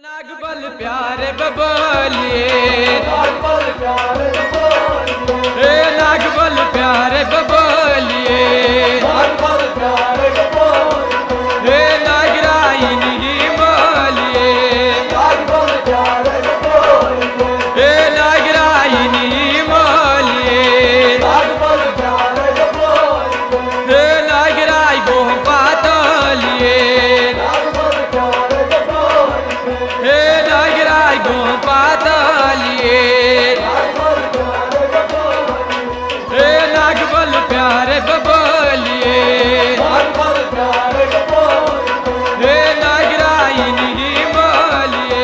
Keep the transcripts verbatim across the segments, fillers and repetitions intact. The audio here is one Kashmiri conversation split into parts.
ناگبل پیارے ببلیے، اے ناگبل پیارے ببلیے، اے ناگرائنی مالیے، اے ناگرائنی مالیے، اے ناگرائی گوم پاتالیے، اے ناگرائی گوم پاتالیے، اے ناگبل پیارے ببلیے، اے ناگرائنی مالیے۔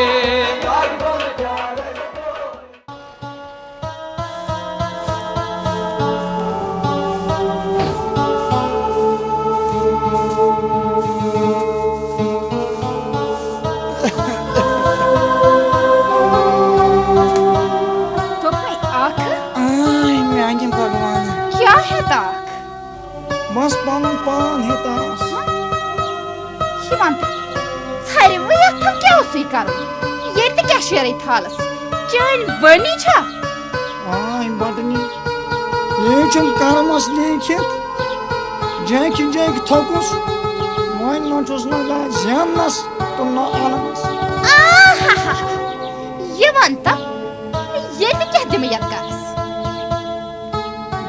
دوٚپمَے اکھ۔ آے میانہِ بھگوان۔ کیٛاہ ہٮ۪تھ اکھ؟ بس پنُن پان ہٮ۪تھ آس۔ ہہ؟ یہِ وَن تہٕ، ژھرِ وٕے اَتھ تھَو کیٛاہ اوسُے کَرُن؟ ییٚتہِ کیٛاہ شیرٕے تھالَس؟ چٲنۍ بٔنی چھا؟ آے بَٹنہِ، یے چھُم کرمس لیٖکھِتھ، جاکہِ جاکہِ تھوٚکُس، وۄنۍ نہ چھُس نہ گژھان زیننس تہٕ نہ اَننس۔ آہاہا، یہِ وَن تہٕ، ییٚتہِ کیٛاہ دِمہٕ یَتھ گَرَس؟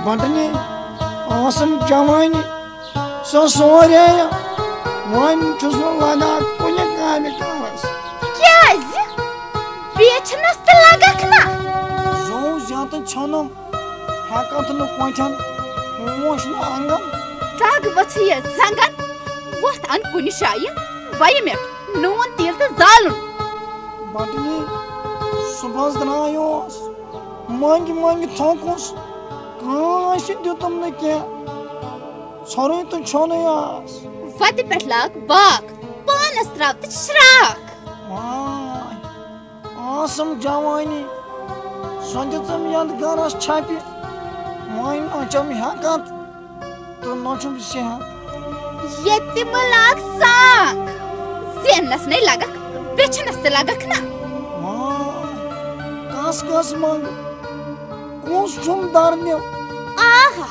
بَٹنہِ، ٲسٕم جوانی، سۄ سورے، وۄنۍ چھُس نہٕ لگان کُنہِ کامہِ کارس۔ کیٛازِ؟ بیچھنس تہِ لگکھ نا۔ زو زیادٕ ژھیوٚنُم، ہٮ۪کتھ نہٕ کۄٹھٮ۪ن، ہوش نہٕ انگن۔ دگ ؤژھٕے یہِ زنگن، وۄتھ ان کُنہِ جایہِ، ویہِ مٮ۪ٹھ نوٗن تیٖل تہٕ زالُن۔ بٹنی، صبحس درٛایوس، منٛگہِ منٛگہِ تھوٚکُس، کٲنٛسہِ دیُتُم نہٕ کینٛہہ۔ ژھورُے تہٕ چھوٚنُے آس۔ وتہِ پٮ۪ٹھ لاگ باکھ، پانس تراو تہٕ شراکھ۔ واے، ٲسٕم جوانی، سۄ دِژٕم یتھ گرس چھپہِ۔ وۄنۍ نہ چھم ہٮ۪کتھ تہٕ نہ چھُم صحت۔ ییٚتہِ مہٕ لاگ سانگ، زینس نے لگکھ، بیچھنس تہِ لگکھ نا۔ واے، کس کس منٛگ، کُس چھُم در نیُن؟ آہا،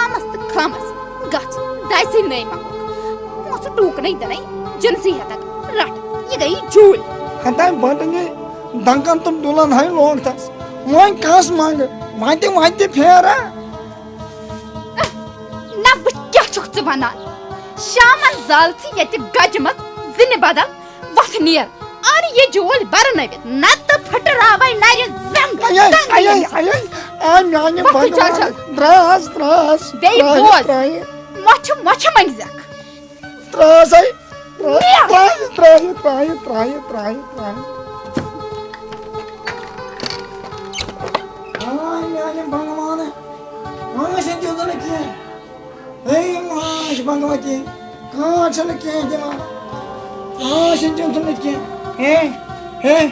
آمس تہٕ کھامس، گژھ دَسٕے نٔے منٛگُک۔ موسہٕ ٹوٗکنے دِنے، جنسٕے ہٮ۪تکھ رٹھ، یہِ گٔیی جوٗلۍ۔ ہتاے بٹنہِ، دنکن تہٕ ڈُلن ہاے لوگ تس۔ وۄنۍ کس منٛگہٕ؟ وتہِ وتہِ پھیرا۔ نہ، بہٕ کیٛاہ چھُکھ ژٕ ونان؟ شامن زال ژٕ ییٚتہِ گجہِ منٛز زِنہِ بدل۔ وۄتھ نیر، اَن یہِ جوٗلۍ برنٲوِتھ، نتہٕ پھٕٹراوَے نرِ زنٛگ، اَیے، زنٛگ اَیے، ییٚمِس۔ اَیے، آ میٛانہِ وۄتھ بھگوان، چل، چل۔ درٛاس، درٛاس، بیٚیہِ ترٛایہِ، بوز، ترٛایہِ۔ مۄچھِ، مۄچھِ مٔنٛگزٮ۪کھ۔ ترٛاس، اَے، ترٛاس، نیر۔ ترٛایہِ، ترٛایہِ، ترٛایہِ۔ آ میٛانہِ بھگوان، کٲنٛسہِ دیُت نہٕ کینٛہہ۔ ہے ماج بھگوتی، کانٛہہ چھُنہٕ کینٛہہ دِوان۔ کانٛہہ چھُنہٕ دیُن تھوٚمُت کینٛہہ۔ ہے، ہے،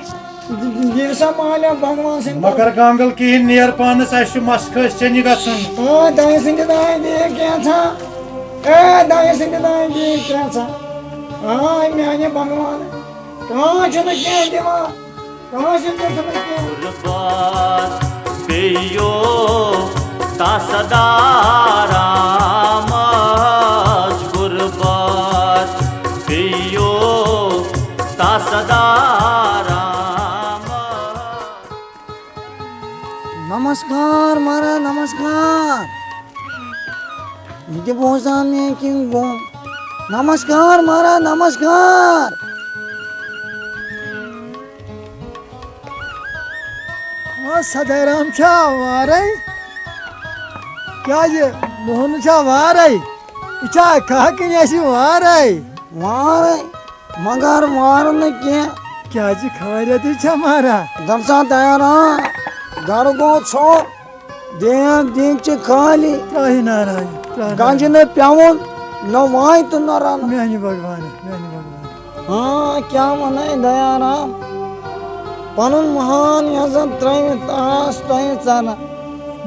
دِ-، دِ-، دِیِو سا مالیو بھگوان سٕنٛدِ پتہٕ۔ مگر گانگل کِہیٖنۍ، نیر پانس، اَسہِ چھُ مَس کھٲسۍ چیٚنہِ گژھُن۔ آ، دَیہِ سٕنٛدِ دایہِ دِیِو کینٛژھا۔ اے، دَیہِ سٕنٛدِ دایہِ دِیِو کینٛژھا۔ آ، میٛانہِ بھگوان، کانٛہہ چھُنہٕ کینٛہہ دِوان۔ کانٛہہ چھُنہٕ تیُتھ نہٕ کینٛہہ۔ قربان پیٚیو تس دارامس، قربان پیٚیو تس دارامس۔ नमस्कार महाराज, नमस्कार। ये तो बहुत सामने किंग गो। नमस्कार महाराज, नमस्कार। آ، سدارام چھا وارے؟ کیٛازِ، موہن چھا وارے؟ یہِ چھا کھاہ کِنۍ آسہِ وارے؟ وارے، مگر وارٕ نہٕ کینٛہہ۔ کیٛازِ، خٲریتٕے چھا مارا؟ دَپ سا دَیارام، گرٕ گوٚو ژھوٚر، دیگ دیٖگچہِ خٲلی۔ ترٛاوِ نارایہِ، ترٛاوِ گنٛجہِ نارایہِ۔ نہٕ پٮ۪وُن، نہ وانہِ تہٕ نہ رَنُن۔ میٛانہِ بھگوانہٕ، میٛانہِ بھگوانہٕ۔ ہاں، کیٛاہ وَنَے دَیارام؟ پَنُن مہان یَزَر ترٛٲوِتھ آس تۄہہِ ژَران۔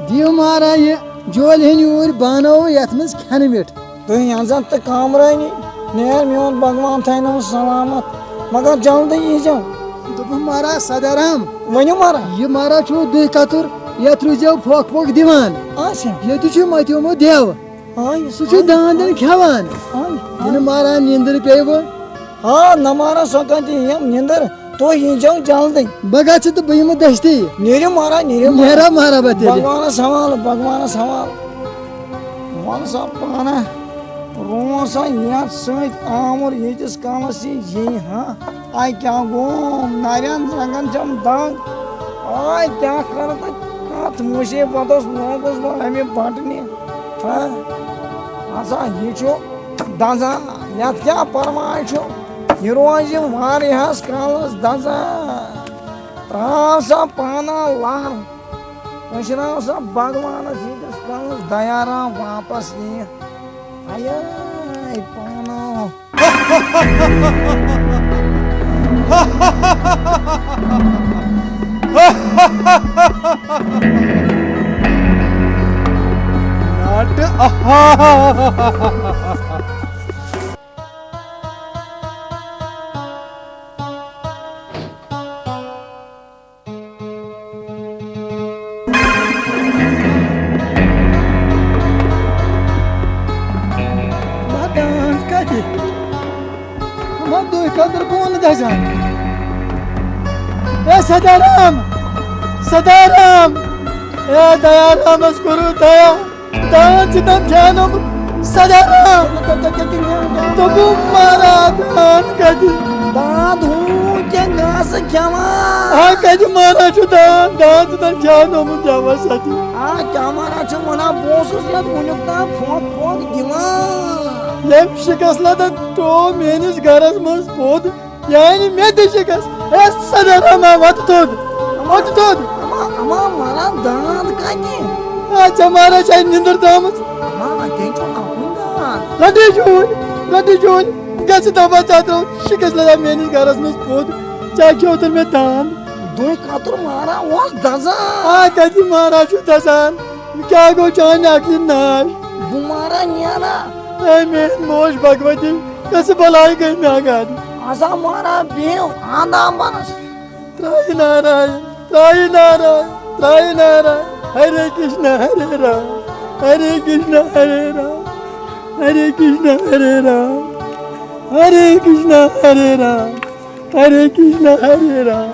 دِیِو مارا یہِ جولہِ ہٕنٛدۍ اوٗرۍ بانو یَتھ منٛز کھٮ۪نہٕ مِٹھ۔ تُہۍ یَزَر تہٕ کامرٲنی، نیر میون بھگوان تھٲینو سلامت۔ مگر جلدی ییٖزیو۔ دوٚپُن، مہراز سدارام، ؤنِو مہراز۔ یہِ مہراز چھُو دُہہِ کتُر، یتھ روٗزیو پھۄکھ پھۄکھ دِوان۔ اچھا۔ ییٚتہِ چھُ متیومُت دیو۔ آے، سُہ چھُ آے۔ داندن کھٮ۪وان۔ آے، آے۔ ییٚلہِ مہراز نیندٕر پیٚیہِ وۄنۍ۔ آ، نہ مہراز، سۄ کتہِ یِیَم نیندٕر؟ تُہۍ ییٖزیو جلدی۔ بہٕ گژھٕ تہٕ بہٕ یِمہٕ دٔستی۔ نیٖرِو مہراز، نیٖرِو مہراز۔ نیرا مہراز بہٕ تیٚلہِ۔ بھگوانس حوالہٕ، بھگوانس حوالہٕ۔ وَن سا پانہ، رون سا یَتھ سۭتۍ آمُر ییٖتِس کالس یہِ یی ہا۔ آے کیٛاہ گوٚو؟ نَرٮ۪ن زنٛگن چھَم دَگ۔ آے کیٛاہ کَرٕ تہٕ کَتھ مُصیٖبتس لوگُس بہٕ اَمہِ بَٹنہِ؟ ہا؟ ہسا یہِ چھُ دَزان، یَتھ کیٛاہ پرواے چھُ؟ یہِ روزِ واریاہس کالس دَزان۔ ترٛاو سا پانہ لَر۔ أسۍ راو سا بھگوانس ییٖتِس کالس دیارام واپس یِیہِ۔ ہیے پانو۔ ناٹہٕ۔ واتان کتہِ؟ ہما دُہۍ کتُر کون دَزان؟ اے سدارام! سدارام! اے دیارامس کوٚروٕ دیا؟ داند چھِ تَتھ کھیٛانومُت۔ سدارام! دوٚپُم مارا داند کتہِ؟ داند ہوٗن کیٛاہ گاسہٕ کھٮ۪وان؟ ہا کتہِ مارا چھُ داند؟ داند چھِ تَتھ کھیٛانومُت دٮ۪وَس اَتہِ۔ آ، کیٛاہ مارا چھُ وَنان؟ بہٕ اوسُس یَتھ وٕنیُک تام پھۄکھ پھۄکھ دِوان۔ ییٚمۍ شِکَس لَتَن ترٛوو میٛٲنِس گَرَس منٛز پوٚد۔ یعنی مےٚ تہِ چھِ گژھ-، ہے، سدارام، وَتہٕ تھوٚد، وَتہٕ تھوٚد۔ اما، اما، مَران دانٛد کَتہِ؟ ہے، ژےٚ مَران چھےٚ نِندٕر درٛامٕژ۔ اما، اَتہِ چھُ اَکُے دانٛد۔ رَٹے جوٗلۍ، رَٹے جوٗلۍ، گژھِ دَپان ژےٚ ترٛوو شِکَس لَگان میٛٲنِس گَرَس منٛز پھوٚد، ژےٚ کھیوٚوتَن مےٚ دانٛد۔ دُہہِ کَتُر مَران اوس دَزان۔ آ، کَتہِ مَران چھُ دَزان؟ کیٛاہ گوٚو چانہِ عقلہِ ناش؟ بہٕ مَران نیران۔ اے میٛٲنۍ موج بھگوتی، کۄسہٕ بلاے گٔے مےٚ گرِ؟ آسا مارا بیو آندامبرس۔ ترٛایہِ ناراین، ترٛایہِ ناراین، ترٛایہِ ناراین۔ ہرے کرشنا ہرے رام، ہرے کرشنا ہرے رام، ہرے کرشنا ہرے رام، ہرے کرشنا ہرے رام، ہرے کرشنا ہرے رام،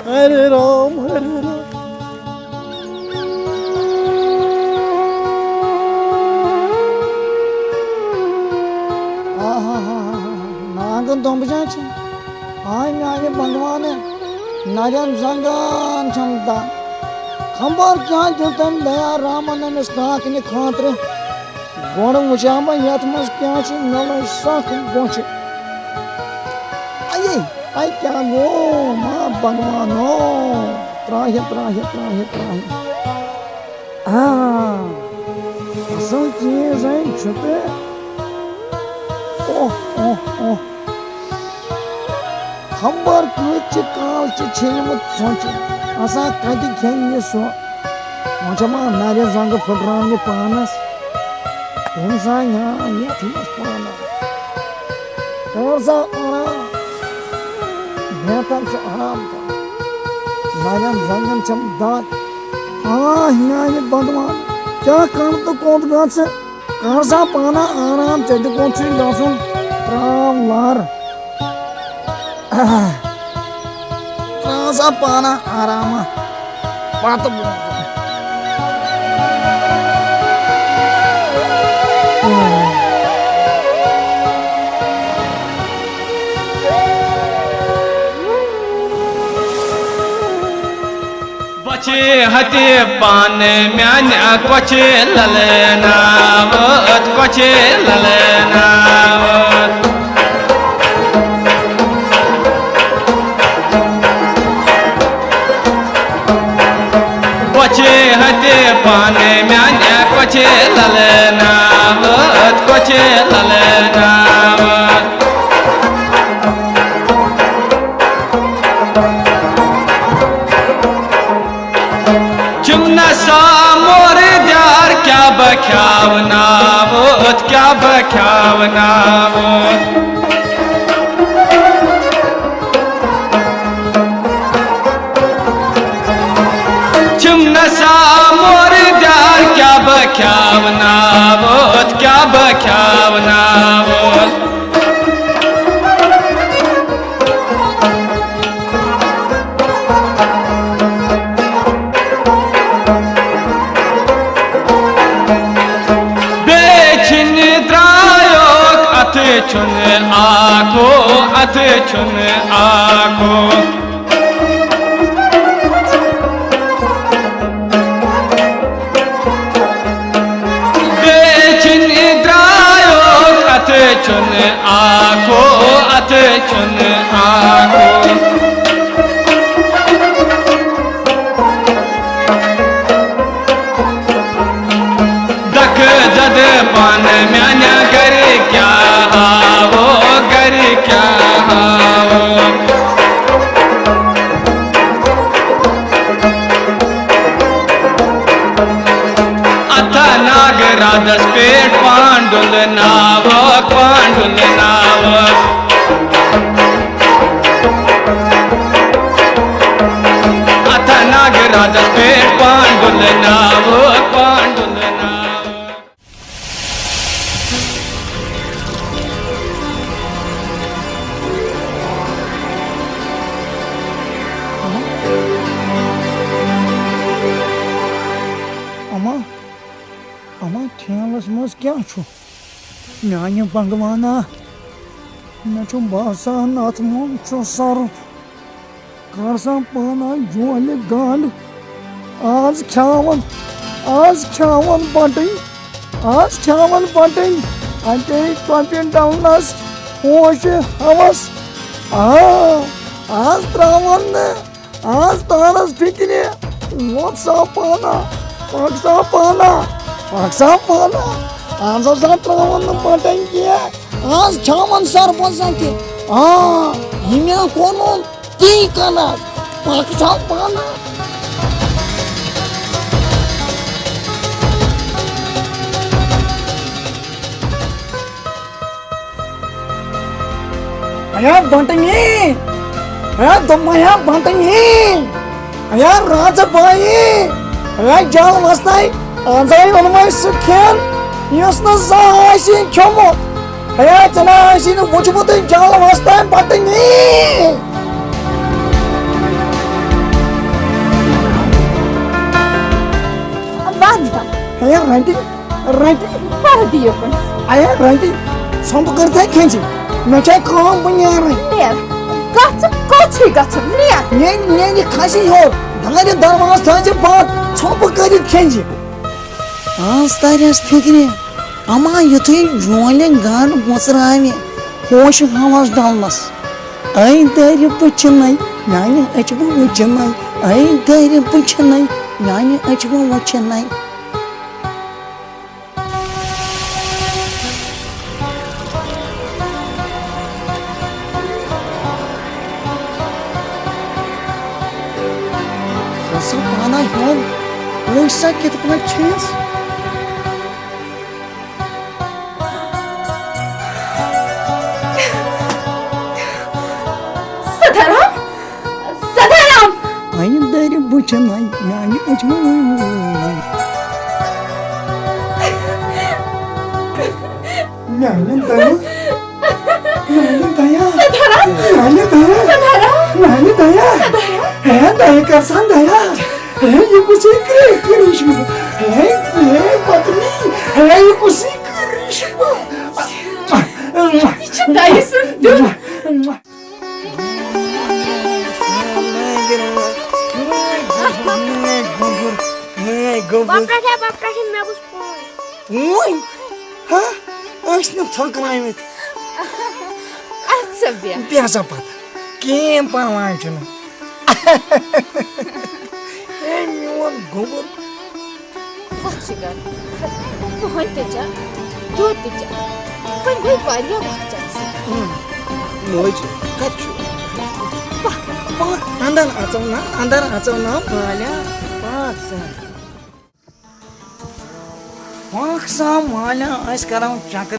ہرے رام ہرے رام۔ آہا، ناگن دۄمبجان چھِ۔ آے میانہِ بنگوانہٕ، نرٮ۪ن زنگن چھم دگ۔ خبر کیٛاہ دیُت تٔمۍ دیا رامن أمِس کاکنہِ خٲطرٕ۔ گۄڈٕ وٕچھِ ہا بہٕ یتھ منٛز کیٛاہ چھِ، مےٚ لٔج سخ بۄچھِ۔ اَیے، اَے کیٛاہ گوٚو ما بھگوانو؟ ترٛاہہِ، ترٛاہہِ، ترٛاہہِ، ترٛاہہِ۔ آ، اصل چیز ہے چھُ تہٕ۔ اوہ، اوہ، اوہ۔ خبر کۭتۍ چہِ کالہٕ چہِ چھیٚلمٕژ ژۄچہِ۔ آسان کتہِ کھیٚیہِ یہِ سۄ؟ وۄنۍ چھےٚ ما نرِ زنٛگہٕ پھٕٹراونہِ پانس؟ اِنسان ہیان یتھ منٛز پانس۔ کر سا آرام۔ بہتر چھُ آرام کرُن۔ نرٮ۪ن زنٛگن چھم دگ۔ آہ میانہِ بھگوان، کیٛاہ کر تہٕ کوٚت گژھٕ؟ کر سا پانہ آرام، ژےٚ تہِ کوٚت چھُے گژھُن؟ ترٛاو لر۔ ترٛاو سا پانہ آرام۔ پتہٕ بوزو۔ بۄچھِ ہتہِ پانہٕ میانہِ کۄچھِ للہٕ ناوٕ، کۄچھِ للہٕ ناوٕ۔ بۄچھِ ہتہِ پانہٕ میانہِ کۄچھِ للہٕ ناوٕ، کۄچھِ للہٕ ناوٕ۔ چِمنہ سا مورِ دیار کیٛاہ بہٕ کھیٛاوناوُتھ، کیٛاہ بہٕ کھیٛاوناوُتھ۔ کھیاوناوتھ، کیٛاہ بہٕ کھیاوناوتھ۔ بیٚیہِ چھِنہٕ درٛایوکھ، اَتھٕ چھُنہٕ آکھو، اَتھٕ چھُنہٕ آکھو۔ بیٚیہِ چھِنہٕ درٛایوکھ، اَتھٕ چھُنہٕ آکھو، اَتھٕ چھُنہٕ آکھو۔ دکہٕ زدٕ پانہٕ میانہِ گرِ کیٛاہ ہاوو، گرِ کیٛاہ ہاوو۔ اتھ ناگراتس پٮ۪ٹھ پانڈُل ناوک، پانڈُل ناوک۔ اتھ ناگراتس پٮ۪ٹھ پانڈُل ناوک، پانڈُل ناوک۔ اما، اما، ٹھیلس منٛز کیٛاہ چھُ؟ میانہِ بھگوانا، مےٚ چھُ باسان، اتھ منٛز چھُ سرُپھ۔ کر سا پانا جولہِ گنڈ۔ آز کھیاون، آز کھیاون بٹٕنۍ، آز کھیاون بٹٕنۍ۔ اتے ٹۄپہِ ڈلنس ہوش ہوس۔ آ، آز تراون نہٕ، آز تارس فکرِ۔ وۄتھ سا پانا، پکھ سا پانا، پکھ سا پانا۔ آز ہسا تراون نہٕ بٹٕنۍ کینٛہہ۔ آز کھیاون سرپنچ اتہِ۔ آ، یہِ مےٚ کوٚرمُت تی کنس۔ پکھ سا پانا۔ ایا بنٹنی، ایا دمیا بنٹنی، ایا راجہ بائی، ایا جال وستائی، آزائی علمائی سکھین، یس نہ زانٛہہ آسی کھیومت۔ ایا ژےٚ نہ آسی نہٕ وچھمتٕے جال وستائی بنٹنی۔ بنٹن۔ ایا رنٹی۔ رنٹی۔ پردی یوکُن۔ ایا رنٹی، ژھۄمبہٕ کٔرتھے کھینچی۔ مےٚ چھے کٲم، بہٕ نیرٕ۔ نیر۔ گژھ، کوٚت چھُے گژھُن؟ نیر۔ میٲنۍ، میٲنۍ کھسی ہیوٚر۔ دارِ دروازٕ تھٲیزِ بنٛد، ژھۄمبہٕ کٔرِتھ کھینچی۔ آز تریس فکرِ، اما یُتھُے جونہِ گنڈ مُژراوِ، ہوش ہوس ڈلنس۔ اے دارِ بہٕ چھِنَے، میانہِ أچھ بہٕ وٕچھِنَے۔ اے دارِ بہٕ چھِنَے، میانہِ أچھ بہٕ وٕچھِنَے۔ سۄ پانہ ہیوٚن، وٕچھ سا کِتھ پٲٹھۍ چھِ یَس۔ سدھارم، سدھارم۔ آیہِ دٲرِو بُتھِ نَے، میانہِ أچھ وۄنۍ۔ میانہِ دَیا، میانہِ دَیا، سدھارم۔ میانہِ دَیا، سدھارم۔ میانہِ دَیا۔ سدھارم۔ ہے دَیا کر سا دَیا۔ ہے یہِ کُس یہِ کرٛیٚکھ کرٛیٚکھ چھِ؟ ہے، ہے پتہٕ مےٚ۔ ہے یہِ کُس یہِ کرٛیٚکھ چھِ؟ یہِ چھُ دَیہِ سُنٛد دیُن۔ وۄپرَٹھے، وۄپرَٹھے، مےٚ وُچھ پوٗنۍ۔ پوٗنۍ؟ ہا؟ أسۍ نہٕ تھۄکرٲومٕتۍ۔ اَدٕ سا بیٚہہ۔ بیٚہہ سا پَتہٕ۔ کِہیٖنۍ پَرواے چھُنہٕ۔ ہے میون گوٚبُر۔ وۄتھ شِکار، کٕہٕنۍ تہِ چا، دۄد تہِ چا۔ وۄنۍ گٔے واریاہ وقت چٮ۪نَس۔ اۭں۔ مٲج، کَتہِ چھُ؟ پَکھ۔ پَکھ، اَندَر اَژو نا، اَندَر اَژو نا، مالیٛا۔ پَکھ سا۔ پَکھ سا، مالیٛا، أسۍ کَرو چَکر۔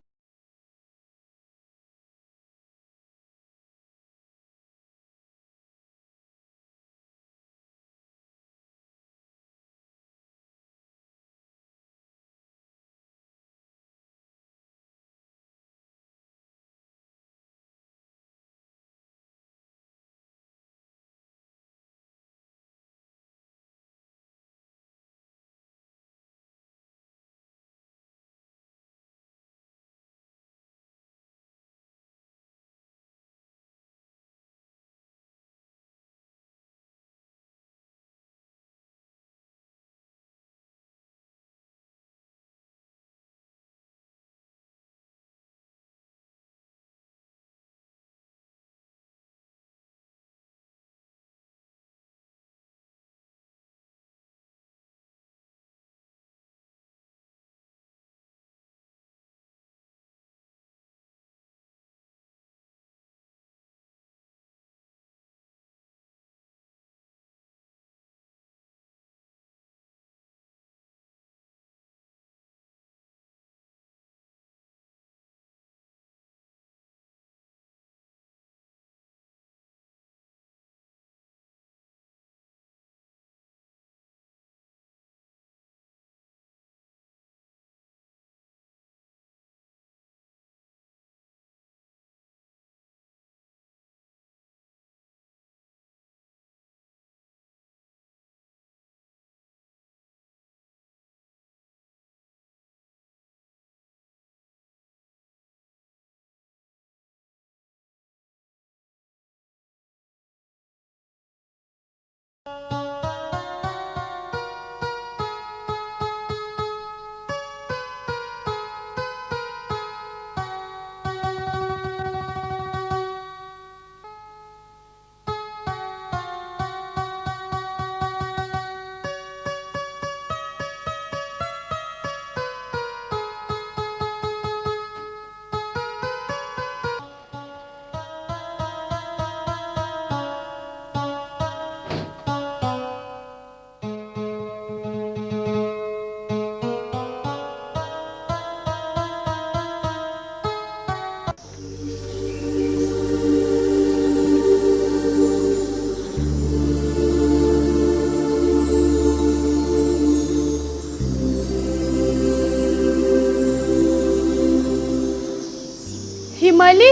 علی،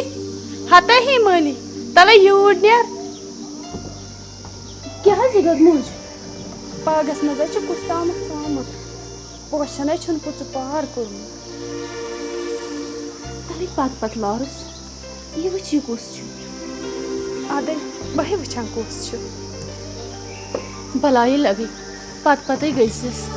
ہتا ہی مٲلی، تَلے یوٗرۍ نیر۔ کیٛاہ حظ یہِ گٔدمٕژ؟ باغس منٛز حظ چھُ کُس تامَتھ ژامُت۔ پوشن حظ چھُنہٕ پوٚژھ پار کوٚرمُت۔ تَلے پتہٕ پتہٕ لارُس، یہِ وٕچھ یہِ کُس چھُ۔ اَدَے، بہٕ ہے وٕچھان کُس چھُ۔ بَلایہِ لگے، پتہٕ پتے گٔژھِس۔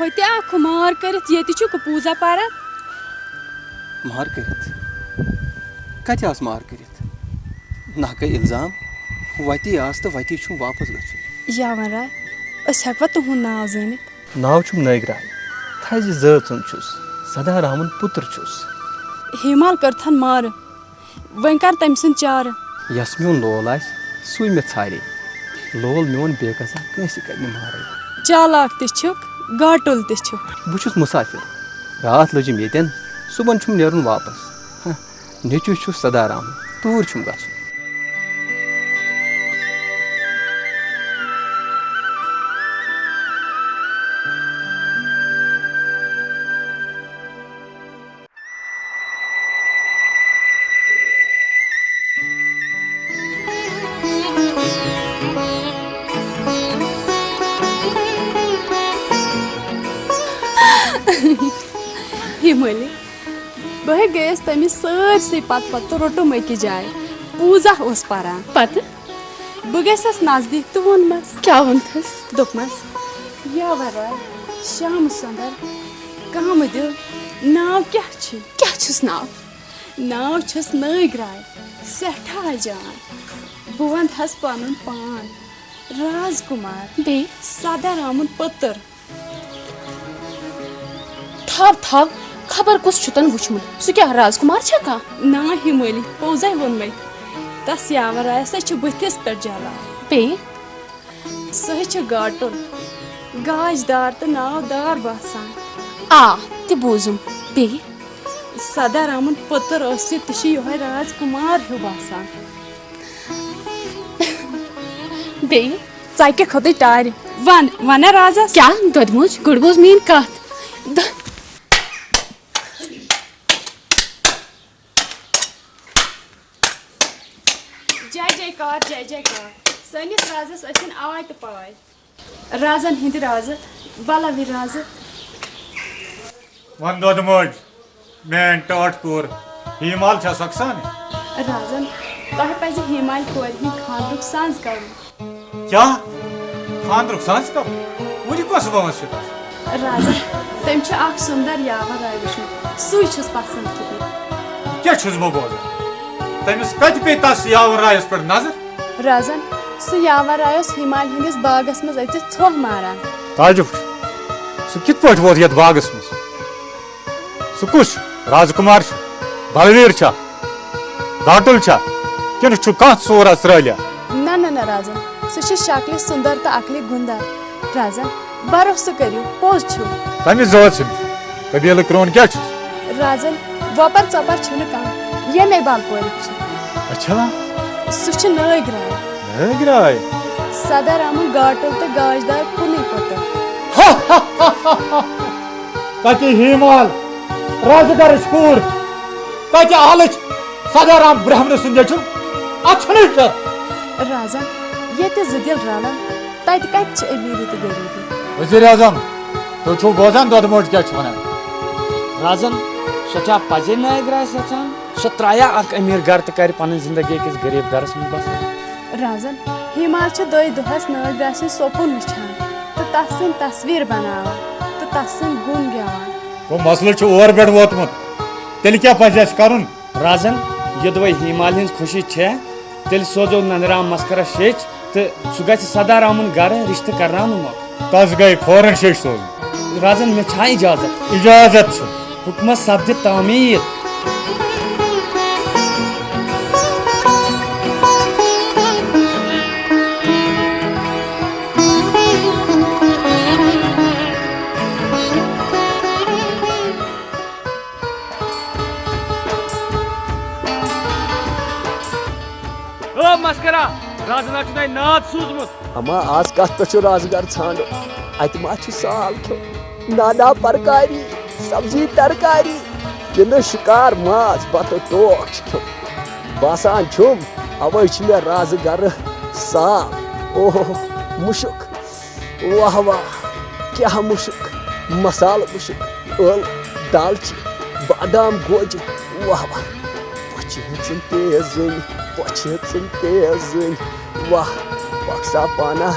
ہوٚتہِ آکھ مار کٔرِتھ، ییٚتہِ چھُکھ پوٗزا پَران۔ مار کٔرِتھ؟ کَتہِ آس مار کٔرِتھ؟ نہ کَے اِلزام، وَتی آس تہٕ وَتی چھُم واپَس گژھُن۔ یاوَن راے، أسۍ ہٮ۪کوا تُہُنٛد ناو زٲنِتھ؟ ناو چھُم نٲگۍ راے، تھزِ زٲژ ہُنٛد چھُس، سدا رحمن پُتر چھُس۔ ہیمال کٔرتھن مارٕ، وۄنۍ کر تٔمۍ سُنٛد چارٕ؟ یس میون لول آسہِ، سُے مےٚ ژھارِ۔ لول میون بے قضا کٲنٛسہِ کرِ نہٕ مارٕے۔ چالاک تہِ چھُکھ، گاٹُل تہِ چھُکھ۔ بہٕ چھُس مُسافِر، راتھ لٔجِم ییٚتٮ۪ن، صُبحن چھُم نیرُن واپس۔ ہہ، نیٚچوٗ چھُس سدا رحمن، توٗرۍ چھُم گژھُن۔ ہے مٲلِک، بہٕ ہے گٔیَس تٔمِس سٲرسٕے پتہٕ پتہٕ تہٕ روٚٹُم أکِس جایہِ۔ پوٗزا اوس پران۔ پتہٕ؟ بہٕ گٔیَس نزدیٖک تہٕ ووٚنمَس۔ کیٛاہ ووٚنتھَس؟ دوٚپمَس، "یاور راے، شامہٕ سُنٛدر، کامہٕ دیُن، ناو کیٛاہ چھُے؟" کیٛاہ چھُس ناو؟ ناو چھُس نٲگۍ راے، سٮ۪ٹھاہ جان۔ بہٕ وَنہٕ تھَس پَنُن پان، راز کُمار۔ بیٚیہِ؟ سدا رحمن پٔتٕر۔ تھاو، تھاو، خبر کُس چھُ تَن وُچھمُت۔ سُہ کیٛاہ راز کُمار چھا کانٛہہ؟ نا ہِمٲلی، پوٚزَے ووٚنمَے۔ تَس یاور رایَس ہے چھُ بٕتھِس پٮ۪ٹھ جلان۔ بیٚیہِ؟ سُہ ہے چھُ گاٹُل، گاش دار تہٕ ناو دار باسان۔ آ، تہِ بوٗزُم۔ بیٚیہِ؟ سدا رحمن پٔتٕر ٲسِتھ تہِ چھُ یِہوٚے راز کُمار ہیوٗ باسان۔ بیٚیہِ؟ ژَکہِ کھوٚتُے ٹارِ۔ وَن، وَنہ رازَس۔ کیٛاہ؟ دۄدٕ موج، گۄڈٕ بوز میٛٲنۍ کَتھ۔ دۄ- جے جے کار، جے جے کار۔ سٲنِس رازَس ٲسِن آے تہٕ پاے۔ رازَن ہِنٛدِ رازٕ، بَلَوِ رازٕ۔ وَن دۄدٕ موج، میٛٲنۍ ٹٲٹھ کوٗر، ہیٖمال چھا سۄ کسان؟ رازَن، تۄہہِ پَزِ ہیٖمالہِ کورِ ہُنٛد خانٛدرُک سَز کَرُن۔ کیٛاہ؟ خانٛدرُک سَز کَرُن؟ وُنہِ کۄس وٲنٛس چھِ تَس؟ رازَن، تٔمۍ چھُ اَکھ سُندر یاور راے وٕچھمُت، سُے چھُس پَسنٛد کِہیٖنۍ۔ کیٛاہ چھُس بہٕ بوزان؟ تٔمِس کَتہِ پیٚیہِ تَس یاور رایَس پٮ۪ٹھ نظر؟ رازَن، سُہ یاور راے اوس ہیٖمالہِ ہٕنٛدِس باغَس منٛز أژِتھ ژھۄہ ماران۔ تعجب چھُ، سُہ کِتھ پٲٹھۍ ووت یَتھ باغَس منٛز؟ سُہ کُس چھُ؟ راز کُمار چھُ؟ بلویٖر چھا؟ گاٹُل چھا؟ کِنہٕ چھُ کانٛہہ ژوٗر اَژ ترٛٲلِتھ؟ نہ، نہ، نہ، رازن۔ سُہ چھُ شکلہِ سُندر تہٕ عقلہِ گُندر۔ رازن، بھروسہٕ کٔرِو، پوٚز چھُ۔ کَمہِ زٲژ ہُنٛد؟ قبیٖلہٕ کرٛون کیٛاہ چھُس؟ رازن، وۄپر ژۄپر چھُنہٕ کانٛہہ، ییٚمے بلپورِک چھُ۔ اچھا۔ سُہ چھُ نٲگۍ راے۔ نٲگۍ راے؟ صدر احمد گاٹُل تہٕ گاشدار کُنُے کتہِ ہیمال، رازٕ گرٕچ کوٗر، کتہِ آلٕچ سدارام برہمنہٕ سُنٛد نیٚچُو؟ اتھ چھُنہٕ شک۔ رازن، ییٚتہِ زٕ دِل رلان، تتہِ کتہِ چھِ أمیٖری تہٕ غریٖبی؟ وزیر اعظم، تُہۍ چھِو بوزان دۄدٕ موج کیٛاہ چھِ ونان؟ رازن، سۄ چھا پزے نٲگراے یژھان؟ سۄ ترٛایہ اکھ أمیٖر گرٕ تہٕ کرِ پنٕنۍ زندگی أکِس غریٖب گرس منٛز بسر۔ رازن، ہیمال چھِ دۄیہِ دۄہس نٲگراے سٕنٛدۍ سوپُن وٕچھان تہٕ تس سٕنٛدۍ تصویر بناوان تہٕ تس سٕنٛدۍ گُن گٮ۪وان۔ گوٚو مسلہٕ چھُ اور پٮ۪ٹھ ووتمُت، تیٚلہِ کیٛاہ پزِ اَسہِ کرُن؟ رازن، یوٚدوے ہیمال ہٕنٛز خوشی چھےٚ، تیٚلہِ سوزو نندرام مسخرس شیٚچھ تہٕ سُہ گژھِ سدارامُن گرٕ رشتہٕ کرناونہٕ مۄکھ۔ تس گٔے فوراً شیٚچھ سوزٕنۍ۔ رازن، مےٚ چھا اجازت؟ اجازت چھُ۔ حُکمس سپدِ تعمیٖر۔ او مسکرا، رازنا چھُ تۄہہِ ناد سوٗزمُت۔ اما، آز کتھ پٮ۪ٹھ چھُ رازٕ گرٕ ژھانڈُن؟ اتہِ ما چھُ سال کھیوٚن؟ نانا پرکاری، سبزی ترکاری، کِنہٕ شِکار ماز بتہٕ ٹوکھ چھُ کھیوٚن؟ باسان چھُم، اوے چھُ مےٚ رازٕ گرٕ سال۔ اوہ، مُشُک۔ واہ واہ، کیٛاہ مُشُک، مسالہٕ مُشُک، ٲلہٕ، دالچیٖن، بادام، گوجہِ، واہ واہ۔ پۄچھِ ہیٚژٕن تیزٕنۍ، پۄچھِ ہیٚژٕن تیزٕنۍ، واہ۔ پکھ سا پانہ،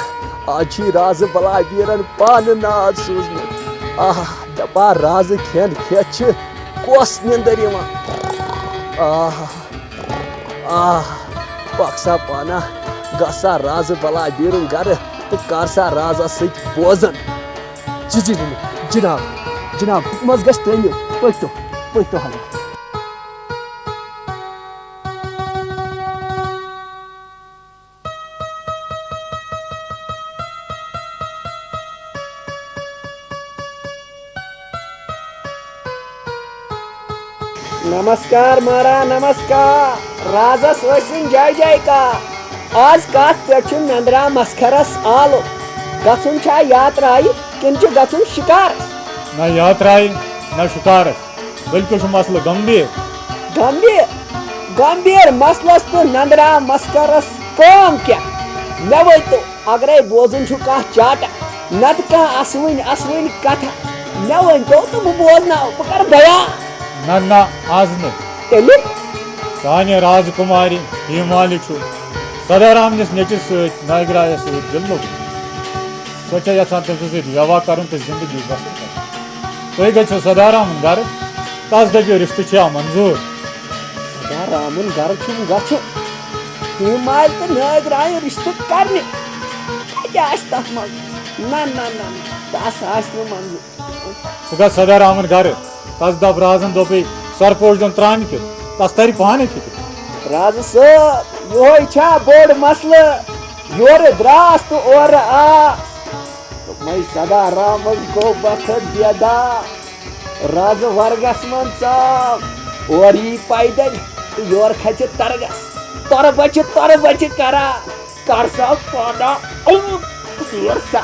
آز چھُے رازٕ بلاے بیٖرن پانہٕ ناد سوٗزمُت۔ آہ، دپان رازٕ کھٮ۪ن کھٮ۪تھ چھِ کۄس نِندٕر یِوان۔ آہ۔ آہ، پکھ سا پانہ، گژھ سا رازٕ بلاے بیٖرُن گرٕ تہٕ کر سا رازس سۭتۍ بوزن۔ جی، جی، جی، جناب، جناب، حُکمس گژھِ تعمیٖل۔ پٔکۍتو، پٔکۍتو حضرت۔ نمسکار مارا، نمسکار۔ رازس ٲسِن جے جے کار۔ آز کتھ پٮ۪ٹھ چھُ نندرا مسخرس آلُن؟ گژھُن چھا یاترایہِ کِنہٕ چھُ گژھُن شِکارس؟ نہ یاترایہِ، نہ شِکارس، بلکہِ چھُ مسلہٕ گمبھیر۔ گمبھیر؟ گمبھیر مسلس تہٕ نندرا مسخرس کٲم کیٛاہ؟ مےٚ ؤنۍتو، اگرے بوزُن چھُ کانٛہہ چاٹا، نتہٕ کانٛہہ اسوٕنۍ اسوٕنۍ کتھا، مےٚ ؤنۍتو تہٕ بہٕ بوزناوٕ، بہٕ کرٕ بیان۔ نہ، نہ، از نہٕ۔ تیٚلہِ؟ سانہِ راز کُمارِ ہیمالہِ چھُ سدارامنِس نیٚچِس سۭتۍ ناگرایس سۭتۍ دِل لوٚگمُت۔ سۄ چھےٚ یژھان تٔمۍ سٕنٛدِ سۭتۍ ویواہ کرُن تہٕ زندگی بسر کرٕنۍ۔ تُہۍ گٔژھِو سدارامُن گرٕ، تس دٔپِو رشتہٕ چھا منظوٗر۔ سدارامُن گرٕ چھُم گژھُن۔ ہیمالہِ تہٕ نٲگرایہِ رشتہٕ کرنہِ۔ کتہِ آسہِ تتھ منٛز؟ نہ، نہ، نہ، نہ، تس آسہِ نہٕ منظوٗر۔ ژٕ گژھ سدارامُن گرٕ، تس دپ رازن دوٚپُے سرپوش دیُن ترامہِ کیُتھ، تس ترِ پانے فکر۔ رازٕ صٲب، یِہوے چھا بوٚڑ مسلہٕ؟ یورٕ دراس تہٕ اورٕ آس۔ دوٚپمَے سدارامس گوٚو وقت بیدار۔ رازٕ ورگس منٛز ژاو، اورٕ یی پیدل تہٕ یورٕ کھژِ ترگس۔ تۄرٕ بچہِ، تۄرٕ بچہِ کران۔ کر سا پانا، اۭں، ژیر سا۔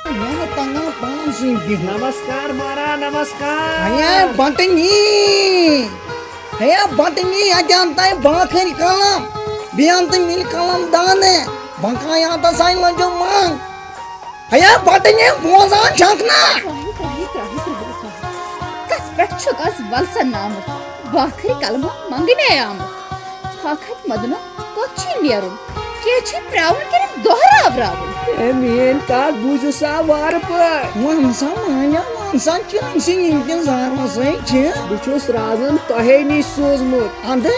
مےٚ نہٕ تَگان پانسٕے بِہُن۔ نمسکار مہراز، نمسکار۔ ہے بٹنی، ہے بٹنی، اَتہِ اَن تام باکھٕرۍ قلم، بیٚیہِ اَن تہٕ مِلہِ قلم دانہٕ، بنکایا تہٕ سانہِ لۄنجو منٛگ۔ ہے بٹنی، بوزان چھکھ نا؟ ترٛاوِ، ترٛاوِ، ترٛاوِ، ترٛاوِ، ترٛاوِ۔ کتھ پٮ۪ٹھ چھُکھ از ولسن آمُت؟ باکھٕرۍ قلمہ منگنے آمُت۔ ہاکھت مدنو کوٚت چھُے نیرُن؟ کینٛہہ چھُے پرٛاوُن کِنہٕ دۄہراوراوُن؟ اے میٲنۍ کتھ بوٗزِو سا وارٕ پٲٹھۍ۔ وَن سا مانیو، وَن سا چٲنۍ سٕے یِم تِم زانَس سٕے چھِ۔ بہٕ چھُس رازن تۄہے نِش سوٗزمُت۔ اَدٕ؟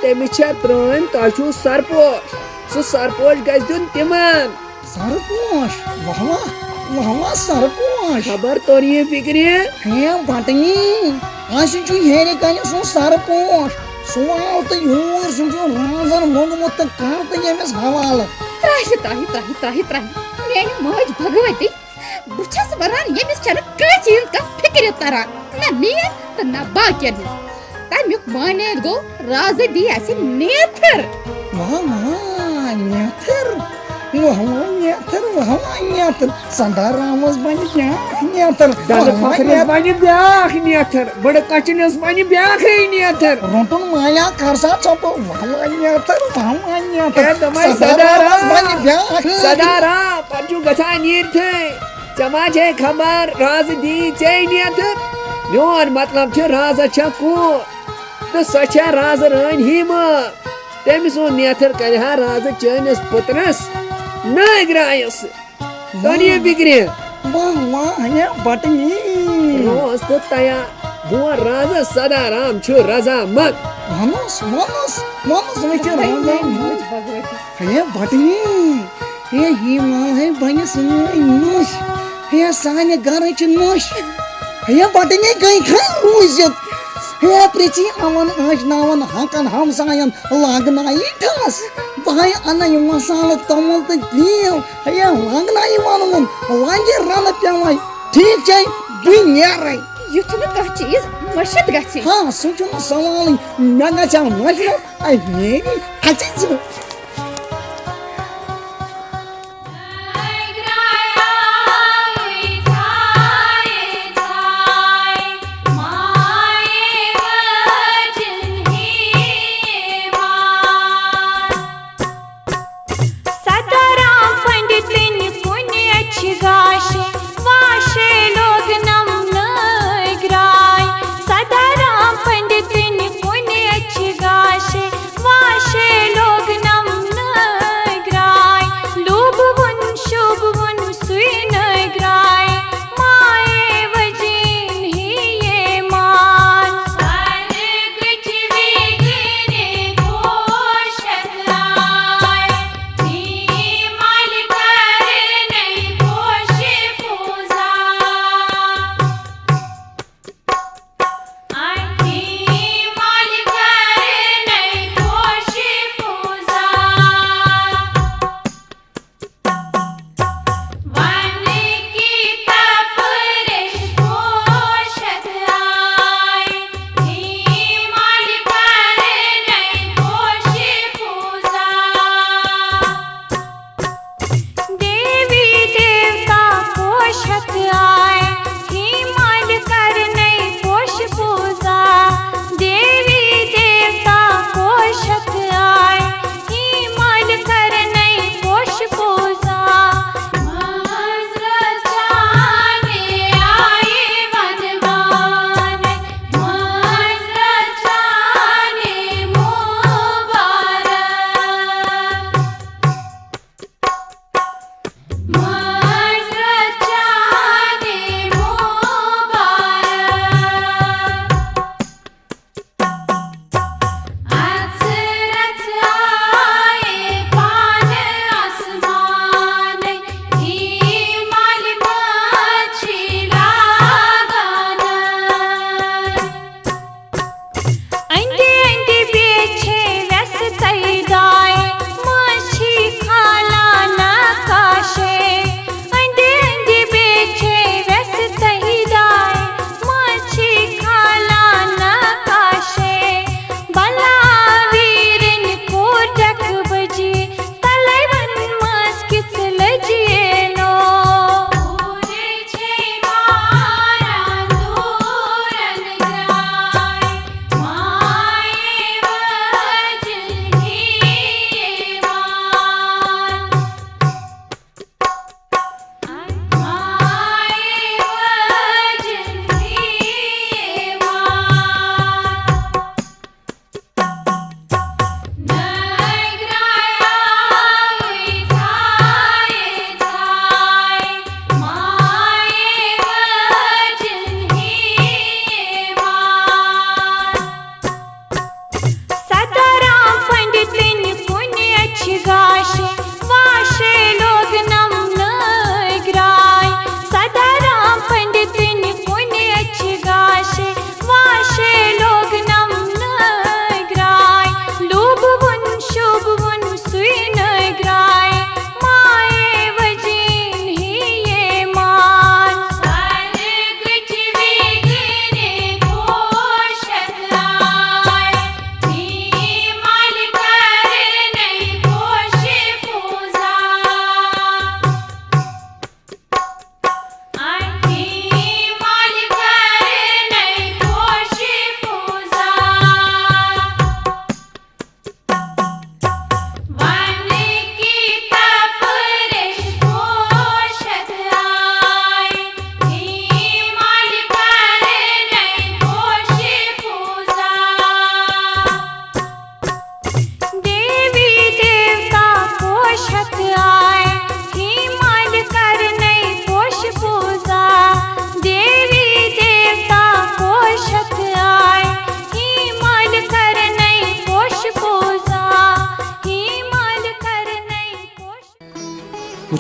تٔمِس چھےٚ ترٛٲمۍ، تۄہہِ چھُو سرپوش۔ سُہ سرپوش گژھِ دیُن تِمن۔ سرٕ پوش؟ واہ واہ، واہ واہ سرٕ پوش۔ خبر توٚر یہِ فِکرِ۔ ہے بٹنی، اَسہِ چھُ ہیرِ کنہِ سُہ سرٕ پوش۔ سُہ آو تہٕ یوٗرۍ، سُہ چھُ رازن موٚنگمُت تہٕ کر تہٕ ییٚمِس حوالہٕ۔ ترٛاہہِ، ترٛاہہِ، ترٛاہہِ، ترٛاہہِ، ترٛاہہِ۔ میانہِ ماجہِ بھگوتی، بہٕ چھَس وَنان، ییٚمِس چھَنہٕ کٲنٛسہِ ہٕنٛز کانٛہہ فِکرِ تَران، نہ میٛٲنۍ تہٕ نہ باقیَن ہٕنٛز۔ تَمیُک معنی گوٚو، رازٕ دی اَسہِ نیتھٕر۔ واہ واہ، نیتھٕر۔ واہ واہ، نیتھٕر، واہ واہ، نیتھٕر۔ سردار رامَس بَنہِ بیٛاکھ نیتھٕر۔ دَنٛدٕ واہ واہ، پھۄکھرِس نیتھٕر۔ بَنہِ بیٛاکھ نیتھٕر۔ بٔڑٕ کۄچَنَس بَنہِ بیٛاکھٕے نیتھٕر۔ روٚٹُن مایا کر سا ژۄپہٕ، واہ واہ، نیتھٕر، واہ واہ، نیتھٕر۔ ہے، دوٚپمَے سردار سردار رامَس رام۔ بَنہِ بیٛاکھ۔ سردار رام، پَتہٕ چھُ گژھان نیٖرتھٕے۔ ژےٚ ما چھے خبر، رازٕ دی ژے نیتھٕر؟ میون مطلب چھُ، رازس چھےٚ کوٗر تہٕ سۄ چھےٚ رازٕ رٲنۍ ہی مٲل۔ تٔمۍ سُنٛد نیتھٕر کرِ ہا رازٕ چٲنِس پُترس نٲگۍ رایس سۭتۍ۔ توٚر یہِ فِکرِ؟ واہ واہ، ہے بٹنی۔ روز تہٕ تیار، بہٕ وَنہٕ رازس، سردار رام چھُ رضامند۔ وَنُس، وَنُس، وَنُس، مےٚ چھِ رازامند۔ ہے بٹنی۔ ہے، یہِ مال ہے بَنہِ سٲنۍ نوٚش۔ ہے، سانہِ گَرٕچ نوٚش۔ ہے، بَٹہٕ نے گٔے کھَے روٗزِتھ۔ ہے، پرٛژھی یِمَن ٲشناوَن حقَن ہمسایَن لاگنایہِ ٹھَس۔ بہٕ ہے اَنَے مصالہٕ توٚمُل تہٕ تیٖل۔ ہے، لاگنایہِ وَنوُن، لانگہِ رَنہٕ پٮ۪وَے۔ ٹھیٖک چھے، بہٕ نیرَے۔ یُتھ نہٕ کانٛہہ چیٖز مٔشِتھ گژھِ۔ ہا، سُہ چھُنہٕ سوالٕے۔ مےٚ گژھِ ہا مٔشِتھ۔ اے میٛٲنی اَژِ ژٕ۔ سدارام پنڈتن کُنہِ اچھِ گاشہِ، واشے لوگ نم نٲگراے۔ سدارام پنڈتن کُنہِ اچھِ گاشہِ، واشے لوگ نم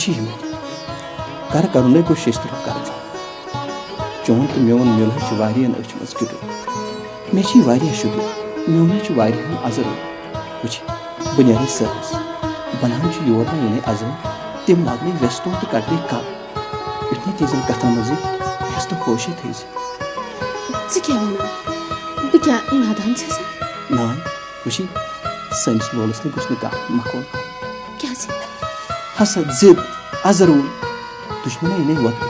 چھِ یِمَے۔ کَرٕ کَرُن نَے گوٚو شیٚستٕرُک کَرٕ۔ چون تہٕ میون میُل حظ چھُ واریاہَن أچھ منٛز کیُتُے۔ مےٚ چھِ واریاہ شُکر، میون حظ چھُ واریاہَن عذر۔ وٕچھ، بہٕ نیرٕ سٲرَس۔ بَناوُن چھُ یور نہ یِنَے عذر، تِم لاگنَے وٮ۪ستون تہٕ کَڑنَے کَل۔ یُتھ نہٕ تِہنٛزن کتھن منٛز یہِ ہٮ۪س تہٕ ہوشے تھٲیزِ۔ ژٕ کیٛاہ ونان؟ بہٕ کیٛاہ نادان چھسا؟ ناے، وٕچھی، سٲنِس لولس نہٕ گوٚژھ نہٕ کانٛہہ مخول کرُن۔ کیٛازِ؟ حسد، ضد، ازروٗن، دُشمنی یِنَے وۄتھٕ،